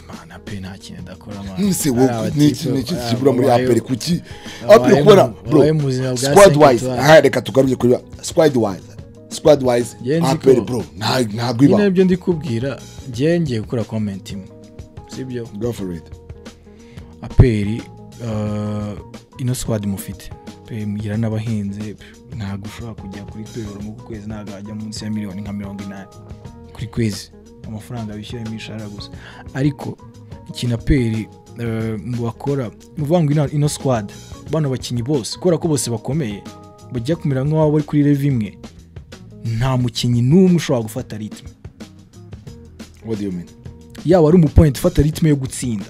mana pe, nta kintu ndakora man. Nse wowe niki kibura muri APR? Kuki APR kubona bro squad wise? Aha reka tugaruke kuri squad wise, squad wise APR bro ntabwo iba. Nyine ibyo ndikubwira ngiye ngiye gukora comment imwe, sibyo? Go for it. APR ino squad mufite pe mugira n'abahinze, ntabwo ushobora kujya kuri payroll mu kwezi ntabwo ajya munsi ya miliyoni nka 80 kuri kwezi, amafaranga bishyura imishahara gusa. Ariko ikintu APR bakora muvuga ngo ino squad bano bakinyi bose kubera ko bose bakomeye bajya kumera nk'aho bari kuri level imwe, nta mukinyi n'umwe ushobora gufata rythme. What do you mean? Yaba ari umupoint ufata rythme yo gutsinda,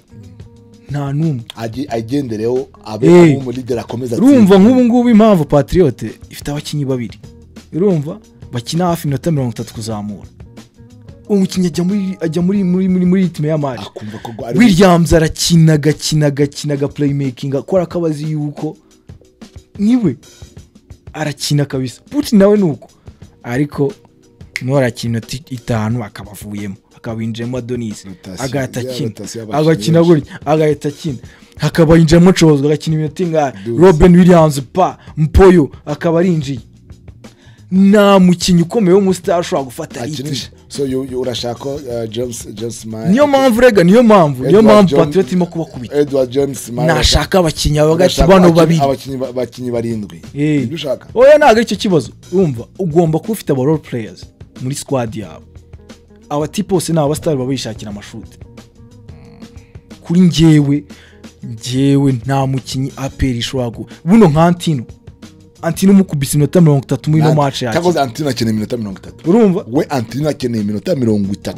nta n'umwe agendereho abe mu leader akomeza. Urumva nk'ubu ngubu impamvu Patriote ifite abakinyi babiri, urumva bakina hafi iminota 30 kuzamura, umukinnyi ajya muri muri muri rythme ya match, Williams arakina gakina gakina ga playmaking akora akabazi yuko niwe arakina kabisa. Putin nawe nuko, ariko no arakina 5 akabavuyemo akabinjemo Adonis agahita akina agakina gutya agahita akina hakaba yinjemo Nshobozwa agakina iminota ingahe, Robin Williams pa Mpoyo akaba arinjiye. Nta mukinnyi ukomeye w'umustar ushobora gufata rythme. So you urashaka James Maye? Niyo mpamvu rega, niyo mpamvu Patriot irimo kubakubita. Edward James Maye nashaka abakinnyi abagati bano babiri, abakinnyi barindwi ibyo ushaka. Oya ntabwo aricyo kibazo, urumva ugomba kuba ufite aba role players muri squad yawe. Abatipe bose ni abastar baba bishakira amashuti. Kuri njyewe nta mukinnyi APR ishobora buno nka Antino mukubise iminota 30 muri no match yacu. Cyakoze Antino akeneye iminota 30. Urumva? We Antino akeneye iminota 30.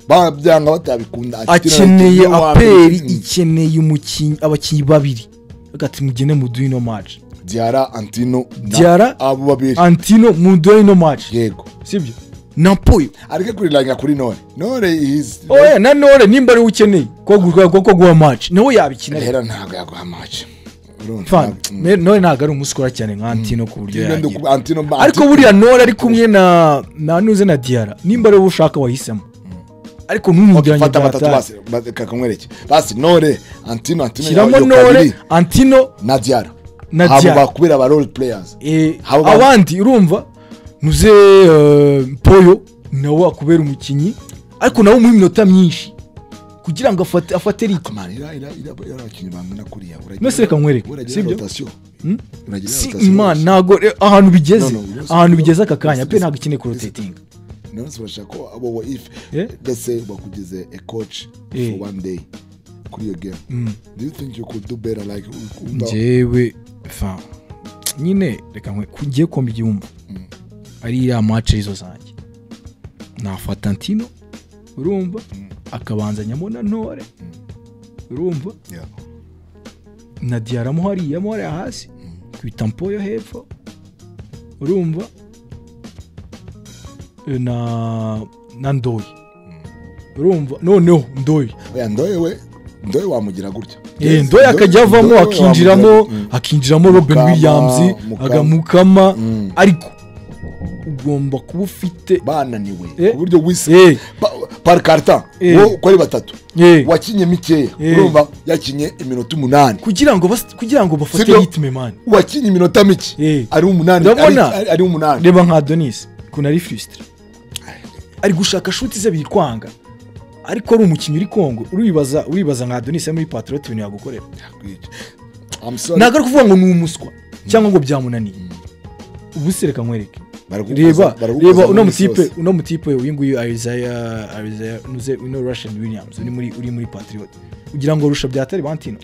Babyanga batabikunda. Akeneye APR ikeneye umukinnyi abakinnyi babiri. Agati mugene muduhe no match. Diarra Antino Diarra abo babiri. Antino muduhe no match. Yego. Sibyo? Na Mpoyo arike kurilanga kuri Nore. Nore is oya na Nore nimba ari ukeneye ko guha match nawe yabikina. Rero ntabwo yaguha match. Nore ntabwo ari umusikora cyane nka Antino ku buryo yagira. Ariko buriya Nore ari kumwe na Nuze na Diarra nimba ari ushaka wahisemo. Ariko ntumugiranye fata batatu basi kakamwereke. Basi Nore Antino shyiramo Nore Antino na Diarra. Abo bakubera aba role players. Abandi urumva Nuze Mpoyo nawe akubera umukinyi ariko nawe mu minota myinshi kugira ngo afate rythme. Man ira abakinyi bangana kuriya uragira. Nose reka nkwereke sibyo? Si man nago ahantu bigeze, ahantu bigeze aka kanya pe ntabwo ikeneye rotating. None urashaka ko abo if let's say bakugize a coach for one day kuri your game, do you think you could do better like njyewe fa nyine reka ngiye komba igihumbi ari ya match izo zanjye nafata Antino urumva akabanzanyamo na Ntore urumva na Diarra muhariya muhariya hasi kwita Mpoyo hepfo urumva na Ndoyi urumva noneho Ndoyi oya Ndoyi we Ndoyi wamugira gutya Ndoyi akajya avamo akinjiramo Robin Williams agamukama ariko ugomba kuba ufite bananiwe uburyo wise par carton wo uko ari batatu wakinye mikeya urumva yakinye iminota 8 kugira ngo bafate rythme man wakinye iminota mike ari 8 ari 8. Reba nka Adonis kuna ari frustré ari gushaka shuti ze bikwanga ariko ari umukinnyi uri Kongo uribaza nka Adonis muri Patriot ibintu yagukorera. I'm sorry, ntabwo ari kuvuga ngo ni umuswa cyangwa ngo byamunaniye. Ubu se reka nkwereke reba uno mutipe uyu nguyu Isaiah nuze uno Russian Williams uri muri Patriot ugira ngo rusha byatari Bantino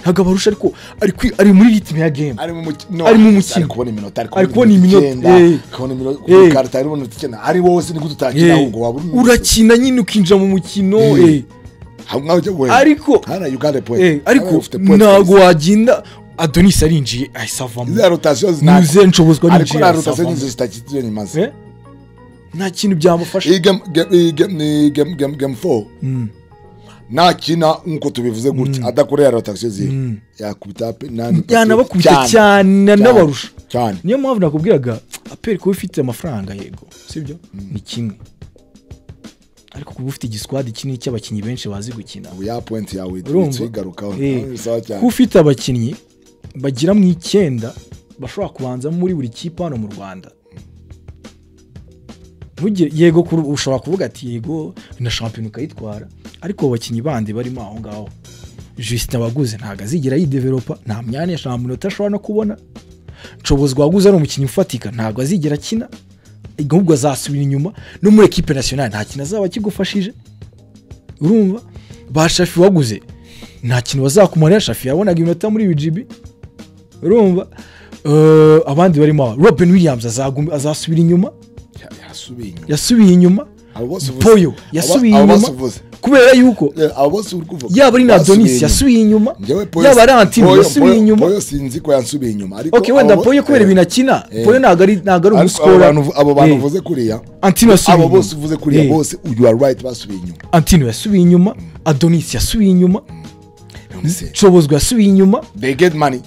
ntabwo abarusha ariko ari muri rythme ya game ari mu mukino ari kubona iminota ari kubona iminota karita ari kubona iminota ari wowe se nigute utakina ahubwo waba urakina nyine ukinjira mu mukino. Ariko ariko ntabwo wagenda Adonis arinjiye ahise avamo. Izi rotation zinako. Nshobozwa arinjiye. Ariko na rotation nizo zitakitiye nyimaze. Nta kintu byamufasha. Game 4. Nakina nkuko tubivuze gutya adakorera rotation ziwe. Yakubita nani. Yanabakubita cyane nabarusha. Cyane. Niyo mpamvu nakubwiraga APR kuba ifite amafaranga yego, sibyo? Ni kimwe. Ariko kuba ufite igisquad kinini cy'abakinnyi benshi bazi gukina. Ubu ya point yawe twigarukaho. Kuba ufite abakinnyi bagira mu 9 bashobora kubanza muri buri kipe hano mu Rwanda. Yego ushobora kuvuga ati yego na shampiyona ukayitwara, ariko abakinnyi bandi barimo aho ngaho Justin waguze ntago azigera yidevelopa, nta myanya ya shampiyona utashobora no kubona. Nshobozwa waguze ari umukinnyi ufatika ntago azigera akina, ahubwo azasubira inyuma no muri equipe nationale nta kintu azaba kigufashije. Urumva ba Shafi waguze nta kintu bazakumarira, Shafi yabonaga iminota muri UGB. Urumva abandi barimo Robin Williams azasubira inyuma, yasubiye inyuma. Poyo yasubiye inyuma kubera yuko yaba ari na Adonis yasubiye inyuma, yaba ari Antino yasubiye inyuma. Poyo sinzi ko yasubiye inyuma ariko okay wenda Poyo kubera ibintu akina, Poyo ntago ari umuskora. Abo bantu uvuze kuriya Antino yasubiye inyuma, abo bose uvuze kuriya bose you are right basubiye inyuma. Antino yasubiye inyuma, Adonis yasubiye inyuma, Nshobozwa yasubiye inyuma. They get money.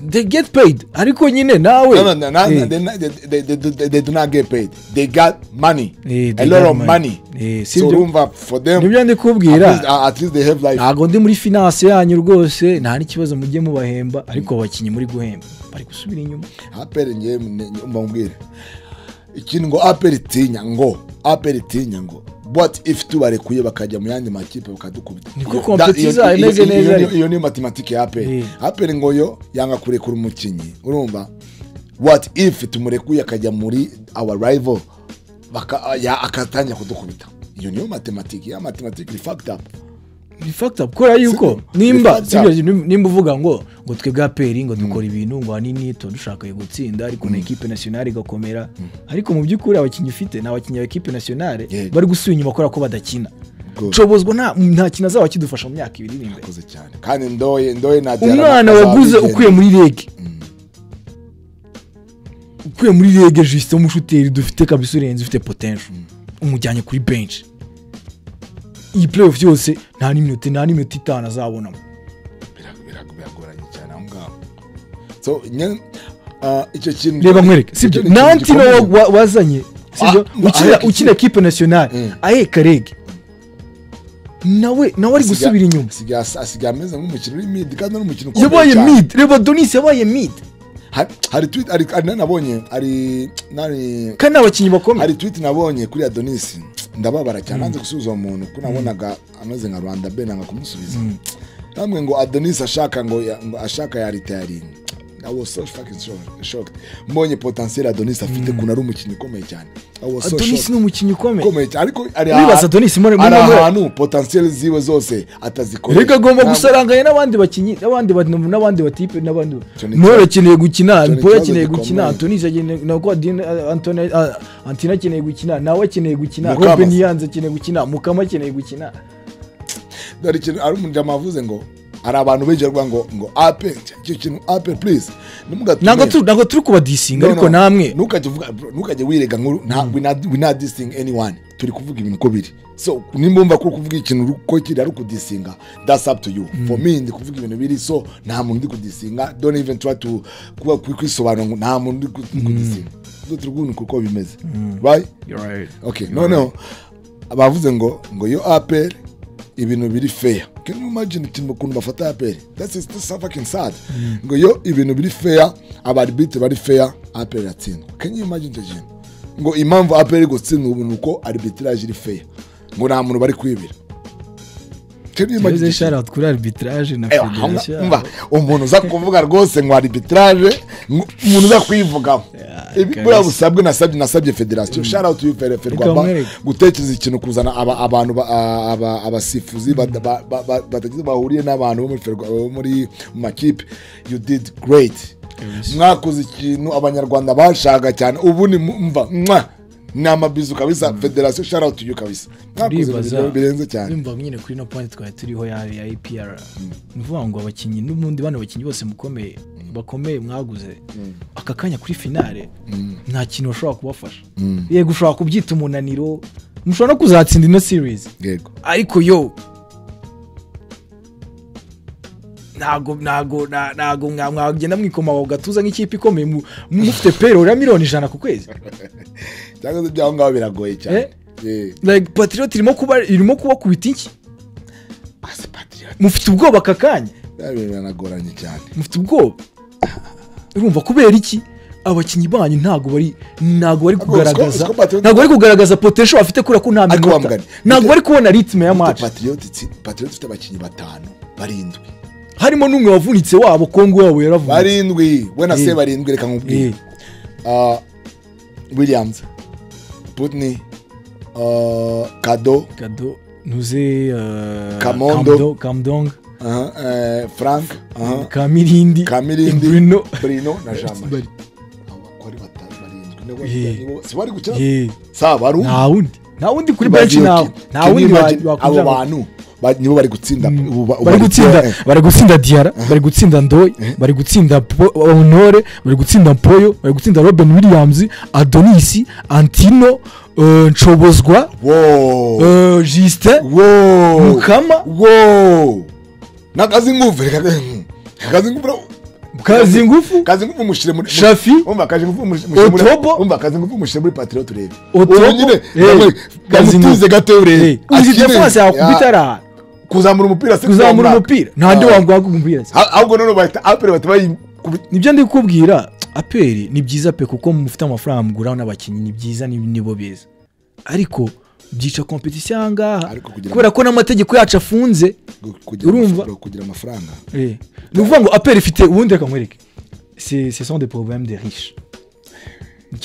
They get paid. Ariko nyine nawe no, they do not get paid. They got money. A lot of money. So urumva for them. Nibyo ndi kubwira. At least they have life. Ntago ndi muri finance yanyu rwose, nta n'ikibazo mujye mubahemba, ariko abakinnyi muri guhemba bari gusubira inyuma. APR ngiye mbabwire. Ikintu ngo APR itinya ngo APR itinya ngo what if tubarekuye bakajya mu yandi makipe bakadukubita. Niko competition imeze neza. Iyo ni mathematike ya APR. APR ngo yo yanga kurekura umukinnyi. Urumva what if tumurekuye akajya muri our rival akatangira kudukubita. Iyo niyo mathematike ya mathematike ni fucked up. Ni fucked up kubera yuko nimba nimba uvuga ngo twebwe APR ngo dukora ibintu ngo hanini dushaka gutsinda ariko na equipe nationale igakomera, ariko mu by'ukuri abakinnyi ufite ni abakinnyi ba equipe nationale bari gusubira inyuma kubera ko badakina. Nshobozwa nta kintu azaba kidufasha mu myaka ibiri iri imbere. Cyane kandi ndoye na umwana waguze ukuye muri rege, ukuye muri rege Justin umushuteri dufite kabisa urenze ufite potential, umujyanye kuri bench iyi playoff yose nta n'iminota 5 azabonamo. Biragoranye cyane aho ngaho. So icyo kintu reba nkwereke sibyo Nantino wazanye sibyo ukina equipe nationale aheka rege nawe ari gusubira inyuma, asigaye ameze nk'umukino uri mid kandi ari umukino ukomeye yabaye mid. Reba Adonis yabaye mid. Hari tweet ari nabonye ari nari kandi abakinnyi bakomeye. Hari tweet nabonye kuri Adonis ndababara cyane nanze gusubiza umuntu kuko nabonaga ameze nka Rwanda Ben nanga kumusubiza. Namwe ngo Adonis ashaka ngo ashaka ya retiring. I was so fucking shocked. Mbonye potentiel Adonis afite kuna ari umukinnyi ukomeye cyane. I was so shocked. Adonis ni umukinnyi ukomeye cyane ariko ari Adonis muri ahantu potentiel ziwe zose atazikora. Reka agomba gusaranganya n'abandi bakinnyi n'abandi batipe n'abandi. Nore akeneye gukina, Paul akeneye gukina, Adonis akeneye nako Anthony Antina akeneye gukina, nawe akeneye gukina, Robin Yanze akeneye gukina, Mukama akeneye gukina. Dore ikintu ari umujama avuze ngo ari abantu benshi barwa ngo APR icyo kintu APR please ntabwo turi kubadisinga ariko namwe ntukajye uvuga ntukajye wirega nkuru we not dissing anyone, turi kuvuga ibintu uko biri. So nimba umva ko kuvuga ikintu uko kiri ari kudisinga that's up to you. For me ndi kuvuga ibintu biri so nta muntu ndi kudisinga, don't even try to kuba kwisobanura nta muntu ndi kudisinga. Turi kuvuga uko bimeze. Right? You're right. Okay, no abavuze ngo yo APR ibintu biri fair. Can you imagine ikintu ukuntu bafata APR? That's so fucking sad. Ngo yo ibintu biri fair, abarbitre bari fair, APR yatsindwa. Can you imagine icyo kintu? Ngo impamvu APR gutsindwa ubu nuko arbitrage iri fair. Ngo nta muntu bari kwibira. Can you imagine? Shout out kuri arbitrage na federation. Umva umuntu uza kuvuga rwose ngo arbitrage, umuntu uza kwivugaho. Buriya busabwe nasabye federation. Shout out to you Ferwaba gutekereza ikintu kuzana abantu abasifuzi batagize bahuriye n'abantu bo muri Ferwaba muri makipe. You did great. Mwakoze ikintu abanyarwanda bashaka cyane ubu ni mva Ni amabizu kabisa. Federation, shout out to you kabisa, mwakoze ibintu birenze cyane. Ndumva nyine kuri no point twari turiho ya APR, ni ukuvuga ngo abakinnyi n'ubundi, bano bakinnyi bose mukomeye, bakomeye mwaguze aka kanya kuri finale, nta kintu bashobora kubafasha. Yego, ushobora kubyita umunaniro, mushobora no kuzatsinda ino series, ariko yo ntago mwagenda mwikoma ku gatuza nk'ikipe ikomeye mufite payroll ya miliyoni 100 ku kwezi. Cyangwa se ibyaho ngaho biragoye cyane. Like Patriot irimo kubakubita iki? Ase Patriot Mufite ubwoba aka kanya. Bya bintu biranagoranye cyane. Mufite ubwoba. Urumva kubera iki? Abakinnyi banyu ntago bari kugaragaza Siko Patriot- ntago bari kugaragaza potential bafite, kubera ko nta Ariko minota, wa mugani, ntago bari kubona rythme ya match. Patriot ifite abakinnyi batanu, barindwi. Harimo n'umwe wavunitse wabo, Kongo wabo yaravunitse. Barindwi we na se, barindwi. Reka nkubwire. Williams, Putney, Kado, Kado, ntuze Kamondo. Kamdong, Frank, Kamirindi, Kamirindi, Bruno, Bruno na Jean Marie. Bari. Abo ko ari batanu, barindwi. Si bari gukina sa bari Nta wundi kuri bench, nawe nta wundi. Abo bantu nibo bari gutsinda ubu Bari gutsinda, bari gutsinda Diarra, bari gutsinda Ndoye, bari gutsinda Honore, bari gutsinda Mpoyo, bari gutsinda Robin Williams, Adonis, Antino, Nshobozwa, Justin, Mukama. Wow, nakazi nguvu, reka kazi nguvu. Kazi ngufu. Kazi nguvu mushire muri Shafi. Umva, kazi nguvu mushire muri Otobo. Umva, kazi nguvu mushire muri Patriot urebe. Otobo. Ubu nyine Kazi bamutuze nguvu. gato urebe. Uzi Akine. defense yakubita ara Kuzamura umupira se? Kuzamura umupira, nta ndi wangwa umupira se. Ahubwo none bahita APR bahita bayikubita. Nibyo ndi kukubwira, APR ni byiza pe, kuko mufite amafaranga muguraho n'abakinnyi, ni byiza, nibo beza, ariko byica competition aha ngaha, Ariko kugira kubera ko n'amategeko yacu afunze. Kugira Urumva? Kugira amafaranga. Ni ukuvuga ngo APR ifite, ubundi reka nkwereke, ce sont des problèmes des riches.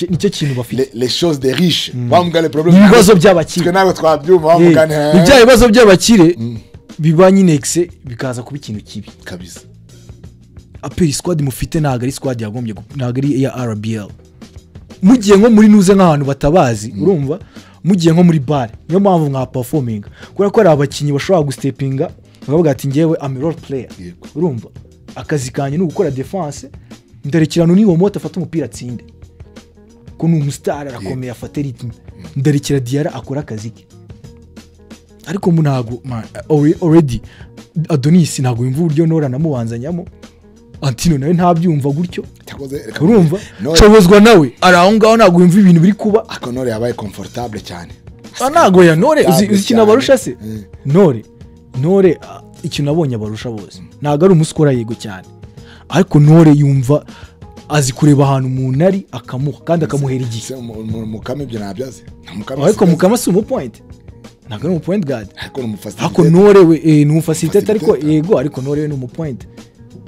Nicyo kintu bafite. Les choses des riches, bamuga les problèmes. Ni ibibazo by'abakire. Twe ntabwo twabyumva, bamugane. Ni bya bibazo by'abakire biba nyine excès, bikaza kuba ikintu kibi. Kabisa. APR squad mufite ntabwo ari squad yagombye ntabwo ari iya RBL. Mugiye nko muri nuze nk'ahantu batabazi, urumva, mugiye nko muri bar, niyo mpamvu nka performing, kubera ko hari abakinnyi bashobora gustepinga bakavuga ati: "Ngewe am a role player." Urumva, akazi kanjye ni ugukora defense, ndarekera ni moto afata umupira atsinde, ko ni umustar, arakomeye, afate rythme, ndarekera Diarra akora akazi ke. Ariko mu ntago man, already Adonis ntabwo yumva uburyo Nora namubanzanyamo, Antino nawe ntabyumva gutyo. Cyakoze reka Urumva, Nore Nshobozwa nawe ari aho ngaho, ntabwo yumva ibintu biri kuba. Ako Nore yabaye comfortable cyane. Ah, ntabwo ya Nore uzi Comfortable uzi ikintu cyane. abarusha se? Nore, ikintu nabonye abarusha bose, ntabwo ari umuscorer, yego cyane, ariko Nore yumva azi kureba ahantu umuntu ari akamuha, kandi akamuhera igihe. Se Mukama ibyo ntabyo azi. Nta Mukama Ariko asigaye. Mukama si umupoint, ntabwo ari umupoint guard. Ariko ni umufacilitator. Ariko Nore we ni umufacilitator, ariko Facilitator. yego, ariko Nore we ni umupoint,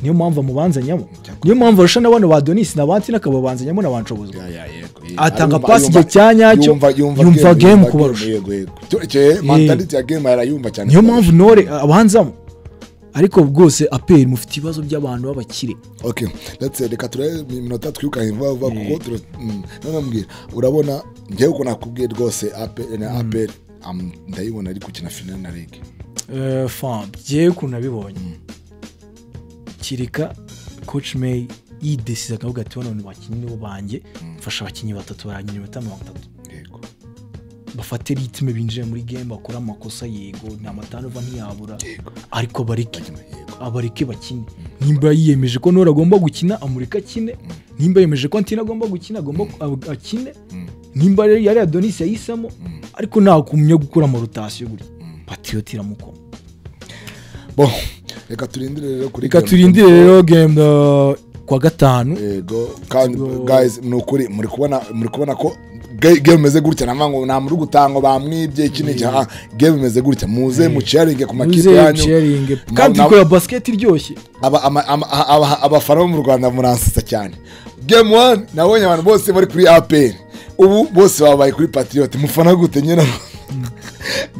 niyo mpamvu amubanzanyamo, niyo mpamvu arusha na bano ba Donis na Bantina, akababanzanyamo na Banshobozwa. Ya, yego. Atanga Arumva- pass igihe cya nyacyo, yumva yumva game yumva kubarusha. Yego. Cyo mentality ya game arayumva cyane. Niyo mpamvu Nore abanzamo. Ariko rwose APR mufite ibibazo by'abantu b'abakire. Okay, let's say, reka turebe iminota twirukanke vuba vuba, kuko none mbwira, urabona njyewe uko nakubwiye rwose, APR na APR ndayibona ari gukina final na REG. Fam, njyewe ukuntu nabibonye, kireka coach May yidesize akavuga ati: "Bano bakinnyi nibo banjye, mfasha abakinnyi batatu baranyina iminota 30, bafate rythme, binjire muri game, bakore amakosa." Yego, ni amaturnover ntiyabura, ariko bareke abareke bakine. Nimba yiyemeje ko Nora agomba gukina, amureke akine. Nimba yiyemeje ko Antina agomba gukina, agomba akine. Nimba rero yari Adonis yahisemo, ariko ntakumye gukora amarotation gutya, Patriot iramukoma. Bon, reka turindire rero kuri Reka game. turindire rero game kwa gatanu. Yego, kandi Ubwo- guys, ni ukuri muri kubona ko game imeze gutya, namva ngo nta muri gutanga bamwibye iki n'iki. Ah, game imeze gutya, muze mucheeringe ku makipe Muze yanyu. cheering. Kandi ikora basket iryoshye. Abafana bo mu Rwanda muransetsa cyane. Game one nabonye abantu bose bari kuri APR, ubu bose babaye kuri Patriot. Mufana gute nyine?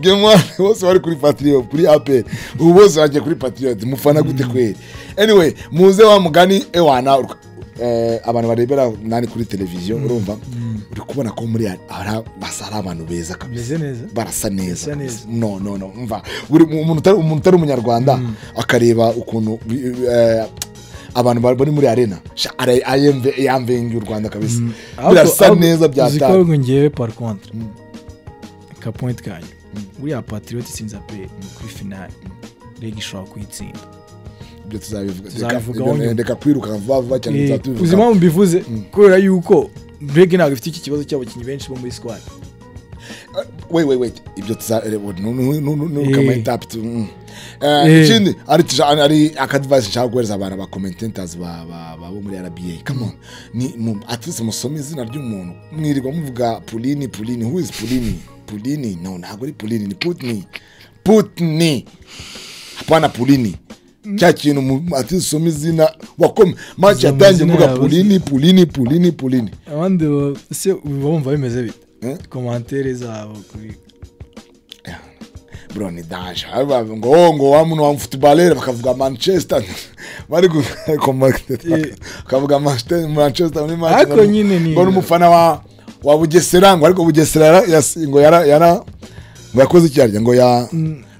Game one bose bari kuri Patriot, kuri APR, ubu bose bagiye kuri Patriot. Mufana gute kweri? Anyway, muze wa mugani ewana, abantu barebera nani kuri televiziyo, urumva. Uri kubona ko muri basa ari abantu beza kabisa, barasa neza. No no no, umva umuntu utari umunyarwanda akareba ukuntu abantu bari muri arena yamvenye u Rwanda kabisa, birasa neza byatari. Uziko ngewe par contre ka point kanyu buriya Patriot itsinze pe kuri finale, REG ishobora kuyitsinda. Ibyo tuzabivuga, reka kwiruka vuba vuba cyane tuzatubivuga. Uzi impamvu mbivuze? Kubera yuko REG ntabwo ifite iki kibazo cy'abakinnyi benshi bo muri squad. Wait, ibyo tuzanukamahita. Ikindi ari akadvice nshaka guhereza abantu ba commentators bo muri RBA. Come on, ni at least musome izina ry'umuntu. Mwirirwa muvuga Pulini, who is Pulini? Pulini, no, ntabwo ari Pulini, ni Putni, hapana Pulini. Cya kintu at least usome izina wakome match yatangiye muvuga Pulini. Abandi se bumva bimeze bite? Commentaire zabo kuri bro ni danger. Ngo wa muntu wa footballer bakavuga Manchester, bari bakavuga Manchester muri Manchester. Ariko nyine ni ngo umufana wa Bugesera, ngo ariko Bugesera ngo yara ngo yakoze icyarya ngo ya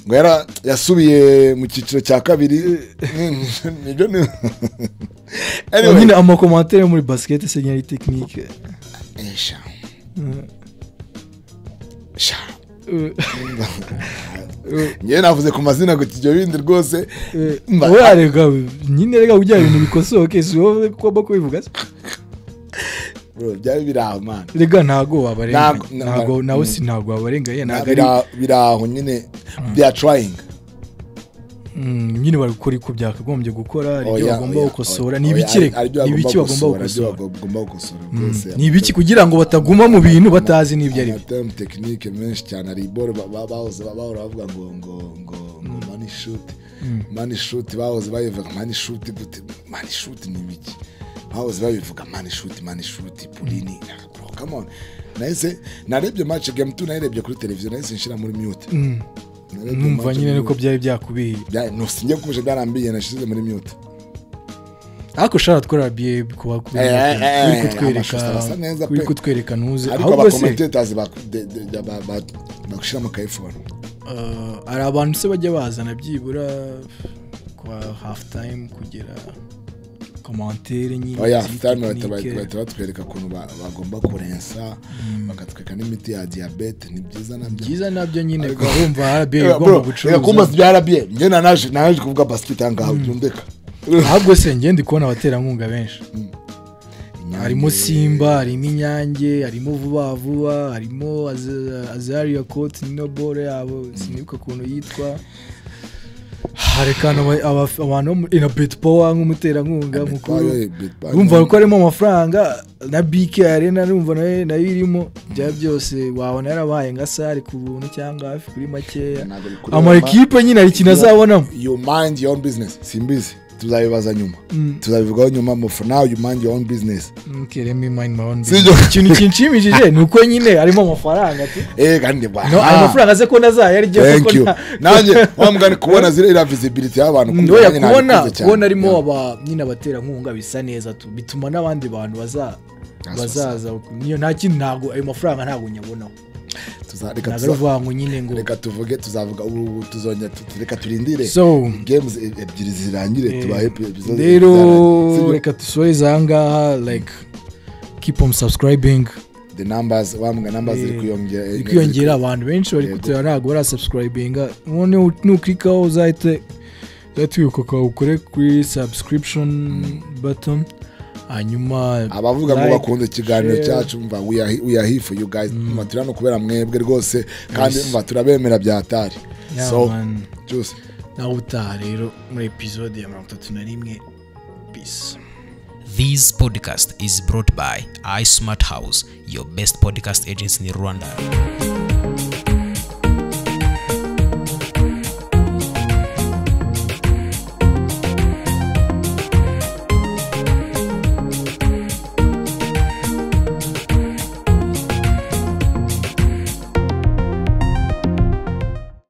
ngo yara yasubiye mu cyiciro cya kabiri. Nibyo ni anyway, nyine ama commentaire muri basket se nyari technique. Esha sha njye navuze ku mazina ngo ibyo bindi rwose oya nyine rega ujya ibintu bikosoke si wowe ugomba kubivuga se bro, byari biraho man. Rega ntago wabarenga, ntago nawe si ntago wabarenga, ntago ari biraho nyine, they are trying. Nyine bari gukora uko byakagombye gukora, ibyo bagomba gukosora ni ibiki, ni ibiki bagomba gukosora rwose, ni ibiki kugira ngo bataguma mu bintu batazi n'ibyo ari byo. Term technique menshi cyane ari ball bahoze bahora bavuga ngo ngo ngo ngo money shoot, money shoot, bahoze bayivuga money shoot gute, money shoot ni ibiki, bahoze babivuga money shoot, money shoot Pulini. Bro, come on. Nahise narebye match game 2 narebye kuri television, nahise nshira muri mute. Numva nyine nuko byari byakubiye. No sinjye kumuje byarambiye, nashize muri mute. Ariko shara twara BA kuba kutwereka, kuri kutwereka ntuze. Ariko aba commentators bakushira mu iPhone. Ari abantu se bajya bazana byibura kwa half time kugira commentaire nyine. Oya, half time bahita batwereka ukuntu bagomba kurensa, bakatwereka n'imiti ya diabete. Ni byiza nabyo, byiza nabyo nyine urumva RBA igomba gucuruza. Kumva bya RBA njye naje kuvuga basket ngaho byumveka. Ahubwo se njye ndi kubona abaterankunga benshi. Harimo Simba, harimo Inyange, harimo Vuba Vuba, harimo Azaria Court, no ball yabo sinibuka ukuntu yitwa. Harekana abantu ina Bet Power nk'umuterankunga mukuru. Urumva ko harimo amafaranga na BK Arena, urumva nayo irimo bya byose. Wabona yarabaye nka sare ku buntu cyangwa hafi kuri makeya. Ama equipe nyine ari ikintu azabonamo. You mind your own business. Simbizi tuzabibaza nyuma, tuzabivugaho nyuma. For now you mind your own business. Okay, let me mind my own business. Ikintu kinshimishije nuko nyine harimo amafaranga tu. Kandi bwa no ayo mafaranga aze ko nazayarye koko. Nanjye wamugani kubona zira ira visibility y'abantu kubona arimo aba nyine abatera nkunga bisa neza tu, bituma n'abandi bantu bazaza. Niyo nta kintu, ntago ayo mafaranga ntago nyabonaho. Reka tuvuge, tuzavuga ubu tuzongera, reka turindire games ebyiri zirangire tubahe episode. Rero reka dusoze aha ngaha, like keep on subscribing. The numbers wamga numbers ziri kwiyongera, abantu benshi bari kutureba ntabwo barasubscribinga. None nuklikaho uzahite wibuka ukore kuri subscription button. Hanyuma abavuga ngo bakunda ikiganiro cyacu, mva we are here for you guys. Mva no kubera mwebwe rwose, kandi mva turabemera byatari. So just nawe utaha rero muri episode ya 31. Peace. This podcast is brought by iSmart House, your best podcast agency in Rwanda.